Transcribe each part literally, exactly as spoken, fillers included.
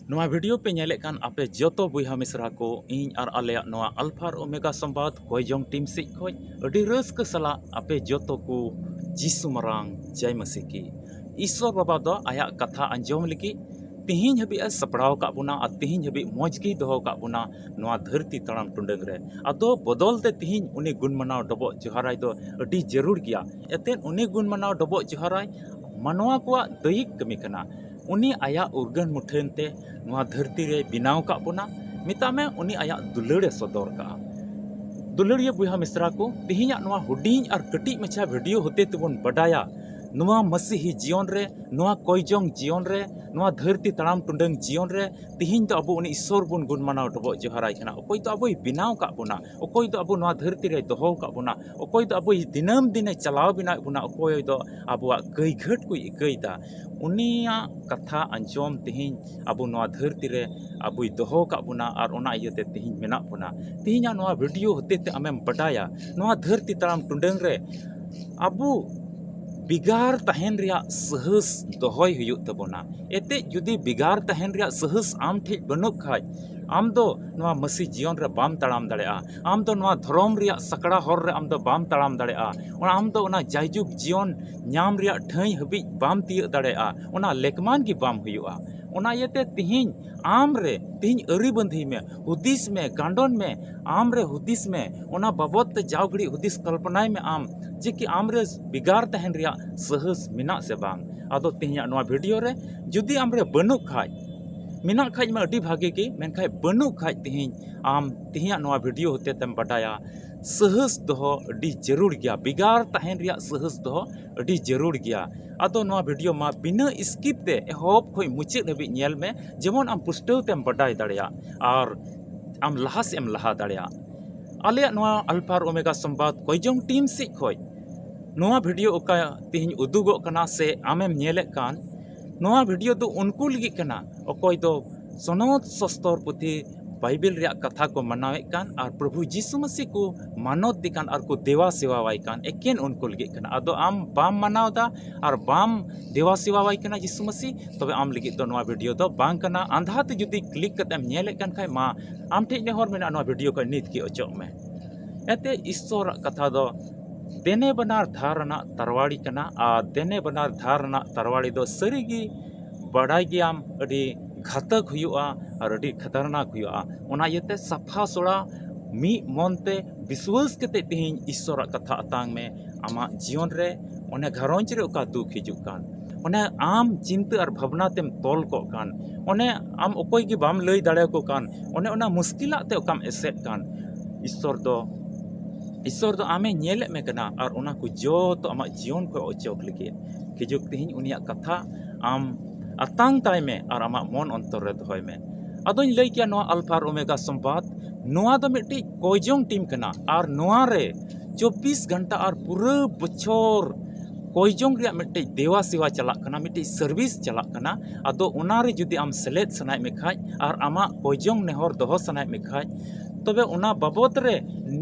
ᱱᱚᱣᱟ video ᱯᱮ ᱧᱮᱞᱮᱫ ᱠᱟᱱ ᱟᱯᱮ ᱡᱚᱛᱚ ᱵᱚᱭᱦᱟ ᱢᱤᱥᱨᱟ ᱠᱚ, ᱤᱧ ᱟᱨ ᱟᱞᱮᱭᱟᱜ ᱱᱚᱣᱟ ᱟᱞᱯᱷᱟ ᱟᱨ ᱳᱢᱮᱜᱟ ᱥᱚᱢᱵᱟᱫ ᱠᱚᱭᱡᱚᱝ team ᱥᱮᱫ ᱠᱷᱚᱱ ᱟᱹᱰᱤ ᱨᱟᱹᱥᱠᱟᱹ ᱥᱟᱞᱟᱜ ᱟᱯᱮ ᱡᱚᱛᱚ ᱠᱚ ᱡᱤᱥᱩ ᱢᱟᱨᱟᱝ ᱡᱟᱭ ᱢᱟᱹᱥᱤ ᱠᱤ᱾ ᱤᱥᱥᱚᱨ ᱵᱟᱵᱟ ᱫᱚ ᱟᱭᱟᱜ ᱠᱟᱛᱷᱟ ᱟᱸᱡᱚᱢ ᱞᱟᱹᱜᱤᱫ ᱛᱤᱦᱤᱧ ᱦᱟᱹᱵᱤᱡ ᱮ ᱥᱟᱯᱲᱟᱣ ᱟᱠᱟᱫ ᱵᱚᱱᱟ ᱟᱨ ᱛᱤᱦᱤᱧ ᱦᱟᱹᱵᱤᱡ ᱢᱚᱡᱽ ᱜᱮᱭ ᱫᱚᱦᱚ ᱟᱠᱟᱫ ᱵᱚᱱᱟ ᱱᱚᱣᱟ ᱫᱷᱟᱹᱨᱛᱤ ᱛᱟᱲᱟᱢ ᱴᱩᱰᱟᱹᱝ ᱨᱮ᱾ ᱟᱫᱚ ᱵᱚᱫᱚᱞ ᱛᱮ ᱛᱤᱦᱤᱧ ᱩᱱᱤ ᱜᱩᱱ ᱢᱟᱱᱟᱣ ᱰᱚᱵᱚᱜ ᱡᱚᱦᱟᱨᱟᱭ ᱫᱚ ᱟᱹᱰᱤ ᱡᱟᱹᱨᱩᱲ ᱜᱮᱭᱟ᱾ ᱮᱱᱛᱮᱫ ᱩᱱᱤ ᱜᱩᱱ ᱢᱟᱱᱟᱣ ᱰᱚᱵᱚᱜ ᱡᱚᱦᱟᱨᱟᱭ ᱢᱟᱱᱣᱟ ᱠᱚᱣᱟᱜ ᱫᱟᱹᱭᱤᱠ ᱠᱟᱹᱢᱤ ᱠᱟᱱᱟ᱾ ᱩᱱᱤ ᱟᱭᱟᱜ ᱩᱨᱜᱟᱹᱱ ᱢᱩᱴᱷᱟᱹᱱ ᱛᱮ ᱱᱚᱣᱟ ᱫᱷᱟᱹᱨᱛᱤ ᱨᱮ ᱵᱮᱱᱟᱣ ᱠᱟᱜ ᱵᱚᱱᱟ᱾ ᱢᱮᱛᱟᱜ ᱢᱮ, ᱩᱱᱤ ᱟᱭᱟᱜ ᱫᱩᱞᱟᱹᱲ ᱮ ᱥᱚᱫᱚᱨ ᱠᱟᱜᱼᱟ᱾ ᱫᱩᱞᱟᱹᱲᱤᱭᱟᱹ ᱵᱚᱭᱦᱟ ᱢᱤᱥᱨᱟ ᱠᱚ, ᱛᱮᱦᱮᱧᱟᱜ ᱱᱚᱣᱟ ᱦᱩᱰᱤᱧ ᱟᱨ ᱠᱟᱹᱴᱤᱡ ᱢᱟᱪᱷᱟ video ᱦᱚᱛᱮ ᱛᱮᱵᱚᱱ ᱵᱟᱰᱟᱭᱟ ᱱᱚᱣᱟ ᱢᱟᱹᱥᱤᱦᱤ ᱡᱤᱭᱚᱱ ᱨᱮ, ᱱᱚᱣᱟ ᱠᱚᱭᱡᱚᱝ ᱡᱤᱭᱚᱱ ᱨᱮ, ᱱᱚᱣᱟ ᱫᱷᱟᱹᱨᱛᱤ ᱛᱟᱲᱟᱢ ᱴᱩᱰᱟᱹᱝ ᱡᱤᱭᱚᱱ ᱨᱮ ᱛᱮᱦᱮᱧ ᱫᱚ ᱟᱵᱚ ᱩᱱᱤ ᱤᱥᱥᱚᱨ ᱵᱚᱱ ᱜᱩᱱ ᱢᱟᱱᱟᱣ ᱰᱚᱵᱚᱜ ᱡᱚᱦᱟᱨᱟᱭ ᱠᱟᱱᱟ᱾ ᱚᱠᱚᱭ ᱫᱚ ᱟᱵᱚᱭ ᱵᱮᱱᱟᱣ ᱠᱟᱜ ᱵᱚᱱᱟ, ᱚᱠᱚᱭ ᱫᱚ ᱟᱵᱚ ᱱᱚᱣᱟ ᱫᱷᱟᱹᱨᱛᱤ ᱨᱮᱭ ᱫᱚᱦᱚ ᱟᱠᱟᱫ ᱵᱚᱱᱟ, ᱚᱠᱚᱭ ᱫᱚ ᱟᱵᱚᱭ ᱫᱤᱱᱟᱹᱢ ᱫᱤᱱᱮ ᱪᱟᱞᱟᱣ ᱵᱮᱱᱟᱣᱮᱫ ᱵᱚᱱᱟ, ᱚᱠᱚᱭ ᱫᱚ ᱟᱵᱚᱣᱟᱜ ᱠᱟᱹᱭᱜᱷᱟᱹᱴ ᱠᱚᱭ ᱤᱠᱟᱹᱭᱮᱫᱟ, ᱩᱱᱤᱭᱟᱜ ᱠᱟᱛᱷᱟ ᱟᱸᱡᱚᱢ ᱛᱮᱦᱮᱧ ᱟᱵᱚ ᱱᱚᱣᱟ ᱫᱷᱟᱹᱨᱛᱤ ᱨᱮ ᱟᱵᱚᱭ ᱫᱚᱦᱚ ᱟᱠᱟᱫ ᱵᱚᱱᱟ ᱟᱨ ᱚᱱᱟ ᱤᱭᱟᱹᱛᱮ ᱛᱮᱦᱮᱧ ᱢᱮᱱᱟᱜ ᱵᱚᱱᱟ᱾ ᱛᱮᱦᱮᱧᱟᱜ ᱱᱚᱣᱟ video ᱦᱚᱛᱮ ᱛᱮ ᱟᱢᱮᱢ ᱵᱟᱰᱟᱭᱟ ᱱᱚᱣᱟ ᱫᱷᱟᱹᱨᱛᱤ ᱛᱟᱲᱟᱢ ᱴᱩᱰᱟᱹᱝ ᱨᱮ ᱟᱵᱚ ᱵᱷᱮᱜᱟᱨ ᱛᱟᱦᱮᱱ ᱨᱮᱭᱟᱜ ᱥᱟᱦᱟᱥ ᱫᱚᱦᱚᱭ ᱦᱩᱭᱩᱜ ᱛᱟᱵᱚᱱᱟ᱾ ᱮᱱᱛᱮᱫ ᱡᱩᱫᱤ ᱵᱷᱮᱜᱟᱨ ᱛᱟᱦᱮᱱ ᱨᱮᱭᱟᱜ ᱥᱟᱦᱟᱥ ᱟᱢ ᱴᱷᱮᱱ ᱵᱟᱹᱱᱩᱜ ᱠᱷᱟᱡ, ᱟᱢ ᱫᱚ ᱱᱚᱣᱟ ᱢᱟᱹᱥᱤ ᱡᱤᱭᱚᱱ ᱨᱮ ᱵᱟᱢ ᱛᱟᱲᱟᱢ ᱫᱟᱲᱮᱭᱟᱜᱼᱟ, ᱟᱢ ᱫᱚ ᱱᱚᱣᱟ ᱫᱷᱚᱨᱚᱢ ᱨᱮᱭᱟᱜ ᱥᱟᱠᱲᱟ ᱦᱚᱨ ᱨᱮ ᱟᱢ ᱫᱚ ᱵᱟᱢ ᱛᱟᱲᱟᱢ ᱫᱟᱲᱮᱭᱟᱜᱼᱟ, ᱚᱱᱟ ᱟᱢ ᱫᱚ ᱚᱱᱟ ᱡᱟᱭᱡᱩᱜᱽ ᱡᱤᱭᱚᱱ ᱧᱟᱢ ᱨᱮᱭᱟᱜ ᱴᱷᱟᱹᱭ ᱦᱟᱹᱵᱤᱡ ᱵᱟᱢ ᱛᱤᱭᱟᱹᱜ ᱫᱟᱲᱮᱭᱟᱜᱼᱟ, ᱚᱱᱟ ᱞᱮᱠᱢᱟᱱ ᱜᱮ ᱵᱟᱢ ᱦᱩᱭᱩᱜᱼᱟ᱾ ᱚᱱᱟ ᱤᱭᱟᱹᱛᱮ ᱛᱤᱦᱤᱧ ᱟᱢ ᱨᱮ, ᱛᱤᱦᱤᱧ ᱟᱹᱨᱤ ᱵᱟᱸᱫᱷᱤ ᱢᱮ, ᱦᱩᱫᱤᱥ ᱢᱮ, ᱜᱟᱸᱰᱚᱱ ᱢᱮ, ᱟᱢ ᱨᱮ ᱦᱩᱫᱤᱥ ᱢᱮ, ᱚᱱᱟ ᱵᱟᱵᱚᱫ ᱛᱮ ᱡᱟᱣ ᱜᱷᱟᱹᱲᱤᱡ ᱦᱩᱫᱤᱥ ᱠᱚᱞᱯᱚᱱᱟᱭ ᱢᱮ ᱟᱢ, ᱡᱮ ᱠᱤ ᱟᱢ ᱨᱮ ᱵᱷᱮᱜᱟᱨ ᱛᱟᱦᱮᱱ ᱨᱮᱭᱟᱜ ᱥᱟᱦᱟᱥ ᱢᱮᱱᱟᱜ ᱥᱮ ᱵᱟᱝ᱾ ᱟᱫᱚ ᱛᱮᱦᱮᱧᱟᱜ ᱱᱚᱣᱟ video ᱨᱮ ᱡᱩᱫᱤ ᱟᱢ ᱨᱮ ᱵᱟᱹᱱᱩᱜ ᱠᱷᱟᱡ, ᱢᱮᱱᱟᱜ ᱠᱷᱟᱡ ᱢᱟ ᱟᱹᱰᱤ ᱵᱷᱟᱜᱮ ᱜᱮ, ᱢᱮᱱᱠᱷᱟᱡ ᱵᱟᱹᱱᱩᱜ ᱠᱷᱟᱡ ᱛᱮᱦᱮᱧ ᱟᱢ ᱛᱮᱦᱮᱧᱟᱜ ᱱᱚᱣᱟ video ᱦᱚᱛᱮ ᱛᱮᱢ ᱵᱟᱰᱟᱭᱟ ᱥᱟᱦᱟᱥ ᱫᱚᱦᱚ ᱟᱹᱰᱤ ᱡᱟᱹᱨᱩᱲ ᱜᱮᱭᱟ, ᱵᱷᱮᱜᱟᱨ ᱛᱟᱦᱮᱱ ᱨᱮᱭᱟᱜ ᱥᱟᱦᱟᱥ ᱫᱚᱦᱚ ᱟᱹᱰᱤ ᱡᱟᱹᱨᱩᱲ ᱜᱮᱭᱟ᱾ ᱟᱫᱚ ᱱᱚᱣᱟ video ᱢᱟ ᱵᱤᱱᱟᱹ skip ᱛᱮ ᱮᱦᱚᱵ ᱠᱷᱚᱱ ᱢᱩᱪᱟᱹᱫ ᱦᱟᱹᱵᱤᱡ ᱧᱮᱞ ᱢᱮ, ᱡᱮᱢᱚᱱ ᱟᱢ ᱯᱩᱥᱴᱟᱹᱣ ᱛᱮᱢ ᱵᱟᱰᱟᱭ ᱫᱟᱲᱮᱭᱟᱜ ᱟᱨ ᱟᱢ ᱞᱟᱦᱟ ᱥᱮᱫ ᱮᱢ ᱞᱟᱦᱟ ᱫᱟᱲᱮᱭᱟᱜ᱾ ᱟᱞᱮᱭᱟᱜ ᱱᱚᱣᱟ ᱟᱞᱯᱷᱟ ᱟᱨ ᱳᱢᱮᱜᱟ ᱥᱚᱢᱵᱟᱫ ᱠᱚᱭᱡᱚᱝ team ᱥᱮᱫ ᱠᱷᱚᱱ ᱱᱚᱣᱟ video ᱚᱠᱟ ᱛᱮᱦᱮᱧ ᱩᱫᱩᱜᱚᱜ ᱠᱟᱱᱟ ᱥᱮ ᱟᱢᱮᱢ ᱧᱮᱞᱮᱫ ᱠᱟᱱ, ᱱᱚᱣᱟ video ᱫᱚ ᱩᱱᱠᱩ ᱞᱟᱹᱜᱤᱫ ᱠᱟᱱᱟ ᱚᱠᱚᱭ ᱫᱚ ᱥᱚᱱᱚᱛ ᱥᱚᱥᱛᱚᱨ ᱯᱩᱛᱷᱤ ᱵᱟᱭᱵᱮᱞ ᱨᱮᱭᱟᱜ ᱠᱟᱛᱷᱟ ᱠᱚ ᱢᱟᱱᱟᱣᱮᱫ ᱠᱟᱱ ᱟᱨ ᱯᱨᱚᱵᱷᱩ ᱡᱤᱥᱩ ᱢᱟᱹᱥᱤ ᱠᱚ ᱢᱟᱱᱚᱛ ᱫᱮ ᱠᱟᱱ ᱟᱨ ᱠᱚ ᱫᱮᱣᱟ ᱥᱮᱣᱟᱣᱟᱭ ᱠᱟᱱ, ᱮᱠᱮᱱ ᱩᱱᱠᱩ ᱞᱟᱹᱜᱤᱫ ᱠᱟᱱᱟ᱾ ᱟᱫᱚ ᱟᱢ ᱵᱟᱢ ᱢᱟᱱᱟᱣ ᱫᱟ ᱟᱨ ᱵᱟᱢ ᱫᱮᱣᱟ ᱥᱮᱣᱟᱣᱟᱭ ᱠᱟᱱᱟ ᱡᱤᱥᱩ ᱢᱟᱹᱥᱤ, ᱛᱚᱵᱮ ᱟᱢ ᱞᱟᱹᱜᱤᱫ ᱫᱚ ᱱᱚᱣᱟ ᱵᱷᱤᱰᱤᱭᱳ ᱫᱚ ᱵᱟᱝ ᱠᱟᱱᱟ᱾ ᱟᱸᱫᱷᱟ ᱛᱮ ᱡᱩᱫᱤ ᱠᱞᱤᱠ ᱠᱟᱛᱮᱢ ᱧᱮᱞᱮᱫ ᱠᱟᱱ ᱠᱷᱟᱡ, ᱢᱟ ᱟᱢ ᱴᱷᱮᱡ ᱱᱮᱦᱚᱨ ᱢᱮᱱᱟᱜᱼᱟ, ᱱᱚᱣᱟ ᱵᱷᱤᱰᱤᱭᱳ ᱠᱷᱚᱡ ᱱᱤᱛ ᱜᱮ ᱚᱪᱚᱜ ᱢᱮ᱾ ᱮᱱᱛᱮ ᱤᱥᱥᱚᱨᱟᱜ ᱠᱟᱛᱷᱟ ᱫᱚ ᱫᱮᱱᱮ ᱵᱟᱱᱟᱨ ᱫᱷᱟᱨ ᱨᱮᱱᱟᱜ ᱛᱟᱨᱣᱟᱲᱤ ᱠᱟᱱᱟ, ᱟᱨ ᱫᱮᱱᱮ ᱵᱟᱱᱟᱨ ᱫᱷᱟᱨ ᱨᱮᱱᱟᱜ ᱛᱟᱨᱣᱟᱲᱤ ᱫᱚ ᱥᱟᱹᱨᱤᱜᱮ ᱵᱟᱰᱟᱭ ᱜᱮᱭᱟᱢ ᱟᱹᱰᱤ ᱜᱷᱟᱛᱚᱠ ᱦᱩᱭᱩᱜᱼᱟ ᱟᱨ ᱟᱹᱰᱤ ᱠᱷᱟᱛᱟᱨᱱᱟᱠ ᱦᱩᱭᱩᱜᱼᱟ᱾ ᱚᱱᱟ ᱤᱭᱟᱹᱛᱮ ᱥᱟᱯᱷᱟ ᱥᱚᱲᱟ ᱢᱤᱫ ᱢᱚᱱ ᱛᱮ ᱵᱤᱥᱣᱟᱹᱥ ᱠᱟᱛᱮ ᱛᱮᱦᱮᱧ ᱤᱥᱥᱚᱨᱟᱜ ᱠᱟᱛᱷᱟ ᱟᱛᱟᱝ ᱢᱮ᱾ ᱟᱢᱟᱜ ᱡᱤᱭᱚᱱ ᱨᱮ ᱚᱱᱮ ᱜᱷᱟᱨᱚᱸᱡᱽ ᱨᱮ ᱚᱠᱟ ᱫᱩᱠ ᱦᱤᱡᱩᱜ ᱠᱟᱱ, ᱚᱱᱮ ᱟᱢ ᱪᱤᱱᱛᱟᱹ ᱟᱨ ᱵᱷᱟᱵᱽᱱᱟ ᱛᱮᱢ ᱛᱚᱞ ᱠᱚᱜ ᱠᱟᱱ, ᱚᱱᱮ ᱟᱢ ᱚᱠᱚᱭ ᱜᱮ ᱵᱟᱢ ᱞᱟᱹᱭ ᱫᱟᱲᱮᱭᱟᱠᱚ ᱠᱟᱱ, ᱚᱱᱮ ᱚᱱᱟ ᱢᱩᱥᱠᱤᱞᱟᱜ ᱛᱮ ᱚᱠᱟᱢ ᱮᱥᱮᱫ ᱠᱟᱱ, ᱤᱥᱥᱚᱨ ᱫᱚ, ᱤᱥᱥᱚᱨ ᱫᱚ ᱟᱢᱮ ᱧᱮᱞᱮᱫ ᱢᱮ ᱠᱟᱱᱟ ᱟᱨ ᱚᱱᱟ ᱠᱚ ᱡᱚᱛᱚ ᱟᱢᱟᱜ ᱡᱤᱭᱚᱱ ᱠᱷᱚᱱ ᱚᱪᱚᱜ ᱞᱟᱹᱜᱤᱫ᱾ ᱦᱤᱡᱩᱜ ᱛᱮᱦᱮᱧ ᱩᱱᱤᱭᱟᱜ ᱠᱟᱛᱷᱟ ᱟᱢ ᱟᱛᱟᱝ ᱛᱟᱭ ᱢᱮ ᱟᱨ ᱟᱢᱟᱜ ᱢᱚᱱ ᱚᱱᱛᱚᱨ ᱨᱮ ᱫᱚᱦᱚᱭ ᱢᱮ᱾ ᱟᱫᱚᱧ ᱞᱟᱹᱭ ᱠᱮᱭᱟ, ᱱᱚᱣᱟ ᱟᱞᱯᱷᱟ ᱟᱨ ᱳᱢᱮᱜᱟ ᱥᱚᱢᱵᱟᱫ, ᱱᱚᱣᱟ ᱫᱚ ᱢᱤᱫᱴᱤᱡ ᱠᱚᱭᱡᱚᱝ ᱴᱤᱢ ᱠᱟᱱᱟ ᱟᱨ ᱱᱚᱣᱟ ᱨᱮ ᱪᱚᱵᱵᱤᱥ ᱜᱷᱚᱱᱴᱟ ᱟᱨ ᱯᱩᱨᱟᱹ ᱵᱚᱪᱷᱚᱨ ᱠᱚᱭᱡᱚᱝ ᱨᱮᱭᱟᱜ ᱢᱤᱫᱴᱤᱡ ᱫᱮᱣᱟ ᱥᱮᱣᱟ ᱪᱟᱞᱟᱜ ᱠᱟᱱᱟ, ᱢᱤᱫᱴᱤᱡ ᱥᱟᱨᱵᱷᱤᱥ ᱪᱟᱞᱟᱜ ᱠᱟᱱᱟ᱾ ᱟᱫᱚ ᱚᱱᱟ ᱨᱮ ᱡᱩᱫᱤ ᱟᱢ ᱥᱮᱞᱮᱫ ᱥᱟᱱᱟᱭᱮᱫ ᱢᱮ ᱠᱷᱟᱡ ᱟᱨ ᱟᱢᱟᱜ ᱠᱚᱭᱡᱚᱝ ᱱᱮᱦᱚᱨ ᱫᱚᱦᱚ ᱥᱟᱱᱟᱭᱮᱫ ᱢᱮ ᱠᱷᱟᱡ, ᱛᱚᱵᱮ ᱚᱱᱟ ᱵᱟᱵᱚᱫ ᱨᱮ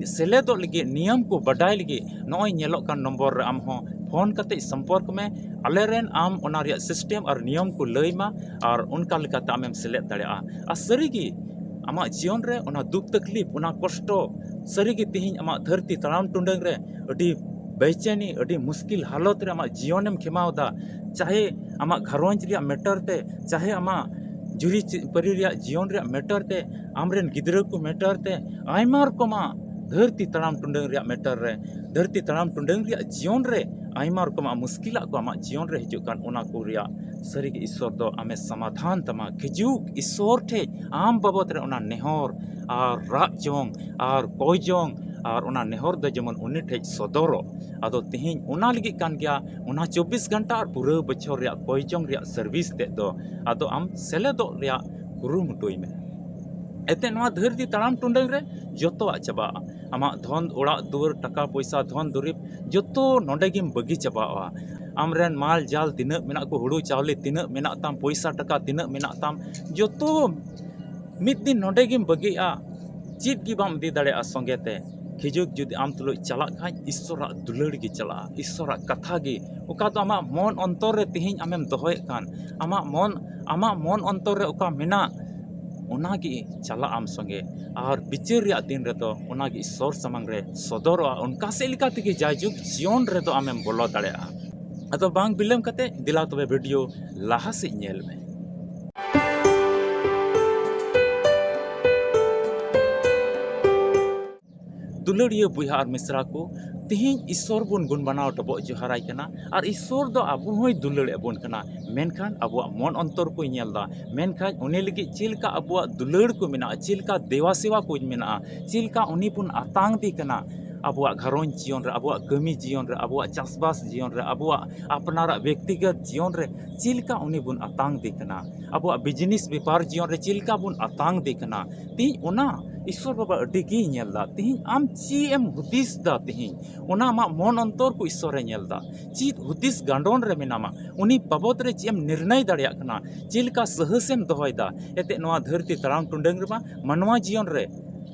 ᱥᱮᱞᱮᱫᱚᱜ ᱞᱟᱹᱜᱤᱫ, ᱱᱤᱭᱚᱢ ᱠᱚ ᱵᱟᱰᱟᱭ ᱞᱟᱹᱜᱤᱫ ᱱᱚᱜᱼᱚᱭ ᱧᱮᱞᱚᱜ ᱠᱟᱱ ᱱᱚᱢᱵᱚᱨ ᱨᱮ ᱟᱢ ᱦᱚᱸ ᱯᱷᱳᱱ ᱠᱟᱛᱮ ᱥᱚᱢᱯᱚᱨᱠ ᱢᱮ᱾ ᱟᱞᱮ ᱨᱮᱱ ᱟᱢ ᱚᱱᱟ ᱨᱮᱭᱟᱜ ᱥᱤᱥᱴᱮᱢ ᱟᱨ ᱱᱤᱭᱚᱢ ᱠᱚ ᱞᱟᱹᱭ ᱢᱟ ᱟᱨ ᱚᱱᱠᱟ ᱞᱮᱠᱟᱛᱮ ᱟᱢᱮᱢ ᱥᱮᱞᱮᱫ ᱫᱟᱲᱮᱭᱟᱜᱼᱟ᱾ ᱟᱨ ᱥᱟᱹᱨᱤᱜᱮ ᱟᱢᱟᱜ ᱡᱤᱭᱚᱱ ᱨᱮ ᱚᱱᱟ ᱫᱩᱠ ᱛᱟᱠᱞᱤᱯ, ᱚᱱᱟ ᱠᱚᱥᱴᱚ, ᱥᱟᱹᱨᱤᱜᱮ ᱛᱮᱦᱮᱧ ᱟᱢᱟᱜ ᱫᱷᱟᱹᱨᱛᱤ ᱛᱟᱲᱟᱢ ᱴᱩᱰᱟᱹᱝ ᱨᱮ ᱟᱹᱰᱤ ᱵᱮᱪᱮᱱᱤ, ᱟᱹᱰᱤ ᱢᱩᱥᱠᱤᱞ ᱦᱟᱞᱚᱛ ᱨᱮ ᱟᱢᱟᱜ ᱡᱤᱭᱚᱱᱮᱢ ᱠᱷᱮᱢᱟᱣ ᱮᱫᱟ, ᱪᱟᱦᱮ ᱟᱢᱟᱜ ᱜᱷᱟᱨᱚᱸᱡᱽ ᱨᱮᱭᱟᱜ ᱢᱮᱴᱟᱨ ᱛᱮ, ᱪᱟᱦᱮ ᱟᱢᱟᱜ ᱡᱩᱨᱤ ᱪᱤ-, ᱯᱟᱹᱨᱤ ᱨᱮᱭᱟᱜ ᱡᱤᱭᱚᱱ ᱨᱮᱭᱟᱜ ᱢᱮᱴᱟᱨ ᱛᱮ, ᱟᱢᱨᱮᱱ ᱜᱤᱫᱽᱨᱟᱹ ᱠᱚ ᱢᱮᱴᱟᱨ ᱛᱮ, ᱟᱭᱢᱟ ᱨᱚᱠᱚᱢᱟᱜ ᱫᱷᱟᱹᱨᱛᱤ ᱛᱟᱲᱟᱢ ᱴᱩᱰᱟᱹᱝ ᱨᱮᱭᱟᱜ ᱢᱮᱴᱟᱨ ᱨᱮ, ᱫᱷᱟᱹᱨᱛᱤ ᱛᱟᱲᱟᱢ ᱴᱩᱰᱟᱹᱝ ᱨᱮᱭᱟᱜ ᱡᱤᱭᱚᱱ ᱨᱮ ᱟᱭᱢᱟ ᱨᱚᱠᱚᱢᱟᱜ ᱢᱩᱥᱠᱤᱞᱟᱜ ᱠᱚ ᱟᱢᱟᱜ ᱡᱤᱭᱚᱱ ᱨᱮ ᱦᱤᱡᱩᱜ ᱠᱟᱱ, ᱚᱱᱟ ᱠᱚ ᱨᱮᱭᱟᱜ ᱥᱟᱹᱨᱤᱜᱮ ᱤᱥᱥᱚᱨ ᱫᱚ ᱟᱢᱮ ᱥᱚᱢᱟᱫᱷᱟᱱ ᱛᱟᱢᱟ᱾ ᱦᱤᱡᱩᱜ ᱤᱥᱥᱚᱨ ᱴᱷᱮᱡ ᱟᱢ ᱵᱟᱵᱚᱫ ᱨᱮ ᱚᱱᱟ ᱱᱮᱦᱚᱨ ᱟᱨ ᱨᱟᱜ ᱡᱚᱝ ᱟᱨ ᱠᱚᱭ ᱡᱚᱝ ᱟᱨ ᱚᱱᱟ ᱱᱮᱦᱚᱨ ᱫᱚ ᱡᱮᱢᱚᱱ ᱩᱱᱤ ᱴᱷᱮᱡ ᱥᱚᱫᱚᱨᱚᱜ᱾ ᱟᱫᱚ ᱛᱮᱦᱮᱧ ᱚᱱᱟ ᱞᱟᱹᱜᱤᱫ ᱠᱟᱱ ᱜᱮᱭᱟ, ᱚᱱᱟ ᱪᱚᱵᱵᱤᱥ ᱜᱷᱚᱱᱴᱟ ᱟᱨ ᱯᱩᱨᱟᱹ ᱵᱚᱪᱷᱚᱨ ᱨᱮᱭᱟᱜ ᱠᱚᱭ ᱡᱚᱝ ᱨᱮᱭᱟᱜ ᱥᱟᱨᱵᱷᱤᱥ ᱛᱮᱫ ᱫᱚ᱾ ᱟᱫᱚ ᱟᱢ ᱥᱮᱞᱮᱫᱚᱜ ᱨᱮᱭᱟᱜ ᱠᱩᱨᱩᱢᱩᱴᱩᱭ ᱢᱮ᱾ ᱮᱱᱛᱮ ᱱᱚᱣᱟ ᱫᱷᱟᱹᱨᱛᱤ ᱛᱟᱲᱟᱢ ᱴᱩᱰᱟᱹᱝ ᱨᱮ ᱡᱚᱛᱚᱣᱟᱜ ᱪᱟᱵᱟᱜᱼᱟ᱾ ᱟᱢᱟᱜ ᱫᱷᱚᱱ, ᱚᱲᱟᱜ ᱫᱩᱣᱟᱹᱨ, ᱴᱟᱠᱟ ᱯᱚᱭᱥᱟ, ᱫᱷᱚᱱ ᱫᱩᱨᱤᱵᱽ, ᱡᱚᱛᱚ ᱱᱚᱰᱮ ᱜᱮᱢ ᱵᱟᱹᱜᱤ ᱪᱟᱵᱟᱜᱼᱟ᱾ ᱟᱢᱨᱮᱱ ᱢᱟᱞ ᱡᱟᱞ ᱛᱤᱱᱟᱹᱜ ᱢᱮᱱᱟᱜ ᱠᱚ, ᱦᱩᱲᱩ ᱪᱟᱣᱞᱮ ᱛᱤᱱᱟᱹᱜ ᱢᱮᱱᱟᱜ ᱛᱟᱢ, ᱯᱚᱭᱥᱟ ᱴᱟᱠᱟ ᱛᱤᱱᱟᱹᱜ ᱢᱮᱱᱟᱜ ᱛᱟᱢ, ᱡᱚᱛᱚ ᱢᱤᱫ ᱫᱤᱱ ᱱᱚᱰᱮ ᱜᱮᱢ ᱵᱟᱹᱜᱤᱜᱼᱟ, ᱪᱮᱫ ᱜᱮ ᱵᱟᱢ ᱤᱫᱤ ᱫᱟᱲᱮᱭᱟᱜᱼᱟ ᱥᱚᱸᱜᱮ ᱛᱮ᱾ ᱠᱷᱤᱡᱩᱜ ᱡᱩᱫᱤ ᱟᱢ ᱛᱩᱞᱩᱡ ᱪᱟᱞᱟᱜ ᱠᱷᱟᱱ, ᱤᱥᱥᱚᱨᱟᱜ ᱫᱩᱞᱟᱹᱲ ᱜᱮ ᱪᱟᱞᱟᱜᱼᱟ, ᱤᱥᱥᱚᱨᱟᱜ ᱠᱟᱛᱷᱟ ᱜᱮ, ᱚᱠᱟ ᱫᱚ ᱟᱢᱟᱜ ᱢᱚᱱ ᱚᱱᱛᱚᱨ ᱨᱮ ᱛᱮᱦᱮᱧ ᱟᱢᱮᱢ ᱫᱚᱦᱚᱭᱮᱫ ᱠᱟᱱ, ᱟᱢᱟᱜ ᱢᱚᱱ, ᱟᱢᱟᱜ ᱢᱚᱱ ᱚᱱᱛᱚᱨ ᱨᱮ ᱚᱠᱟ ᱢᱮᱱᱟᱜ, ᱚᱱᱟ ᱜᱮ ᱪᱟᱞᱟᱜ ᱟᱢ ᱥᱚᱸᱜᱮ᱾ ᱟᱨ ᱵᱤᱪᱟᱹᱨ ᱨᱮᱭᱟᱜ ᱫᱤᱱ ᱨᱮᱫᱚ ᱚᱱᱟ ᱜᱮ ᱤᱥᱥᱚᱨ ᱥᱟᱢᱟᱝ ᱨᱮ ᱥᱚᱫᱚᱨᱚᱜᱼᱟ᱾ ᱚᱱᱠᱟ ᱥᱮᱫ ᱞᱮᱠᱟ ᱛᱮᱜᱮ ᱡᱟᱭᱡᱩᱜᱽ ᱡᱤᱭᱚᱱ ᱨᱮᱫᱚ ᱟᱢᱮᱢ ᱵᱚᱞᱚ ᱫᱟᱲᱮᱭᱟᱜᱼᱟ᱾ ᱟᱫᱚ ᱵᱟᱝ ᱵᱤᱞᱚᱢ ᱠᱟᱛᱮ ᱫᱮᱞᱟ ᱛᱚᱵᱮ ᱵᱷᱤᱰᱤᱭᱳ ᱞᱟᱦᱟ ᱥᱮᱫ ᱧᱮᱞ ᱢᱮ᱾ ᱫᱩᱞᱟᱹᱲᱤᱭᱟᱹ ᱵᱚᱭᱦᱟ ᱟᱨ ᱢᱤᱥᱨᱟ ᱠᱚ, ᱛᱤᱦᱤᱧ ᱤᱥᱥᱚᱨ ᱵᱚᱱ ᱜᱩᱱ ᱢᱟᱱᱟᱣ ᱰᱚᱵᱚᱜ ᱡᱚᱦᱟᱨᱟᱭ ᱠᱟᱱᱟ, ᱟᱨ ᱤᱥᱥᱚᱨ ᱫᱚ ᱟᱵᱚ ᱦᱚᱸᱭ ᱫᱩᱞᱟᱹᱲ ᱮᱫ ᱵᱚᱱ ᱠᱟᱱᱟ, ᱢᱮᱱᱠᱷᱟᱱ ᱟᱵᱚᱣᱟᱜ ᱢᱚᱱ ᱚᱱᱛᱚᱨ ᱠᱚᱭ ᱧᱮᱞ ᱮᱫᱟ᱾ ᱢᱮᱱᱠᱷᱟᱱ ᱩᱱᱤ ᱞᱟᱹᱜᱤᱫ ᱪᱮᱫ ᱞᱮᱠᱟ ᱟᱵᱚᱣᱟᱜ ᱫᱩᱞᱟᱹᱲ ᱠᱚ ᱢᱮᱱᱟᱜᱼᱟ, ᱪᱮᱫ ᱞᱮᱠᱟ ᱫᱮᱣᱟ ᱥᱮᱣᱟ ᱠᱚ ᱢᱮᱱᱟᱜᱼᱟ, ᱪᱮᱫ ᱞᱮᱠᱟ ᱩᱱᱤ ᱵᱚᱱ ᱟᱛᱟᱝ ᱫᱮ ᱠᱟᱱᱟ, ᱟᱵᱚᱣᱟᱜ ᱜᱷᱟᱨᱚᱸᱡᱽ ᱡᱤᱭᱚᱱ ᱨᱮ, ᱟᱵᱚᱣᱟᱜ ᱠᱟᱹᱢᱤ ᱡᱤᱭᱚᱱ ᱨᱮ, ᱟᱵᱚᱣᱟᱜ ᱪᱟᱥᱵᱟᱥ ᱡᱤᱭᱚᱱ ᱨᱮ, ᱟᱵᱚᱣᱟᱜ ᱟᱯᱱᱟᱨᱟᱜ ᱵᱮᱠᱛᱤᱜᱚᱛ ᱡᱤᱭᱚᱱ ᱨᱮ ᱪᱮᱫ ᱞᱮᱠᱟ ᱩᱱᱤ ᱵᱚᱱ ᱟᱛᱟᱝ ᱫᱮ ᱠᱟᱱᱟ, ᱟᱵᱚᱣᱟᱜ ᱵᱤᱡᱽᱱᱮᱥ ᱵᱮᱯᱟᱨ ᱡᱤᱭᱚᱱ ᱨᱮ ᱪᱮᱫ ᱞᱮᱠᱟ ᱵᱚᱱ ᱟᱛᱟᱝ ᱫᱮ ᱠᱟᱱᱟ, ᱛᱮᱦᱮᱧ ᱚᱱᱟ ᱤᱥᱥᱚᱨ ᱵᱟᱵᱟ ᱟᱹᱰᱤ ᱜᱮᱭ ᱧᱮᱞ ᱮᱫᱟ᱾ ᱛᱮᱦᱮᱧ ᱟᱢ ᱪᱮᱫ ᱮᱢ ᱦᱩᱫᱤᱥ ᱮᱫᱟ, ᱛᱮᱦᱮᱧ ᱚᱱᱟ ᱟᱢᱟᱜ ᱢᱚᱱ ᱚᱱᱛᱚᱨ ᱠᱚ ᱤᱥᱥᱚᱨᱮ ᱧᱮᱞ ᱮᱫᱟ᱾ ᱪᱮᱫ ᱦᱩᱫᱤᱥ ᱜᱟᱸᱰᱚᱱ ᱨᱮ ᱢᱮᱱᱟᱢᱟ, ᱩᱱᱤ ᱵᱟᱵᱚᱫ ᱨᱮ ᱪᱮᱫ ᱮᱢ ᱱᱤᱨᱱᱟᱭ ᱫᱟᱲᱮᱭᱟᱜ ᱠᱟᱱᱟ, ᱪᱮᱫ ᱞᱮᱠᱟ ᱥᱟᱦᱟᱹᱥ ᱮᱢ ᱫᱚᱦᱚᱭᱮᱫᱟ᱾ ᱮᱱᱛᱮᱫ ᱱᱚᱣᱟ ᱫᱷᱟᱹᱨᱛᱤ ᱛᱟᱲᱟᱢ ᱴᱩᱰᱟᱹᱝ ᱨᱮᱢᱟ ᱢᱟᱱᱣᱟ ᱡᱤᱭᱚᱱ ᱨᱮ,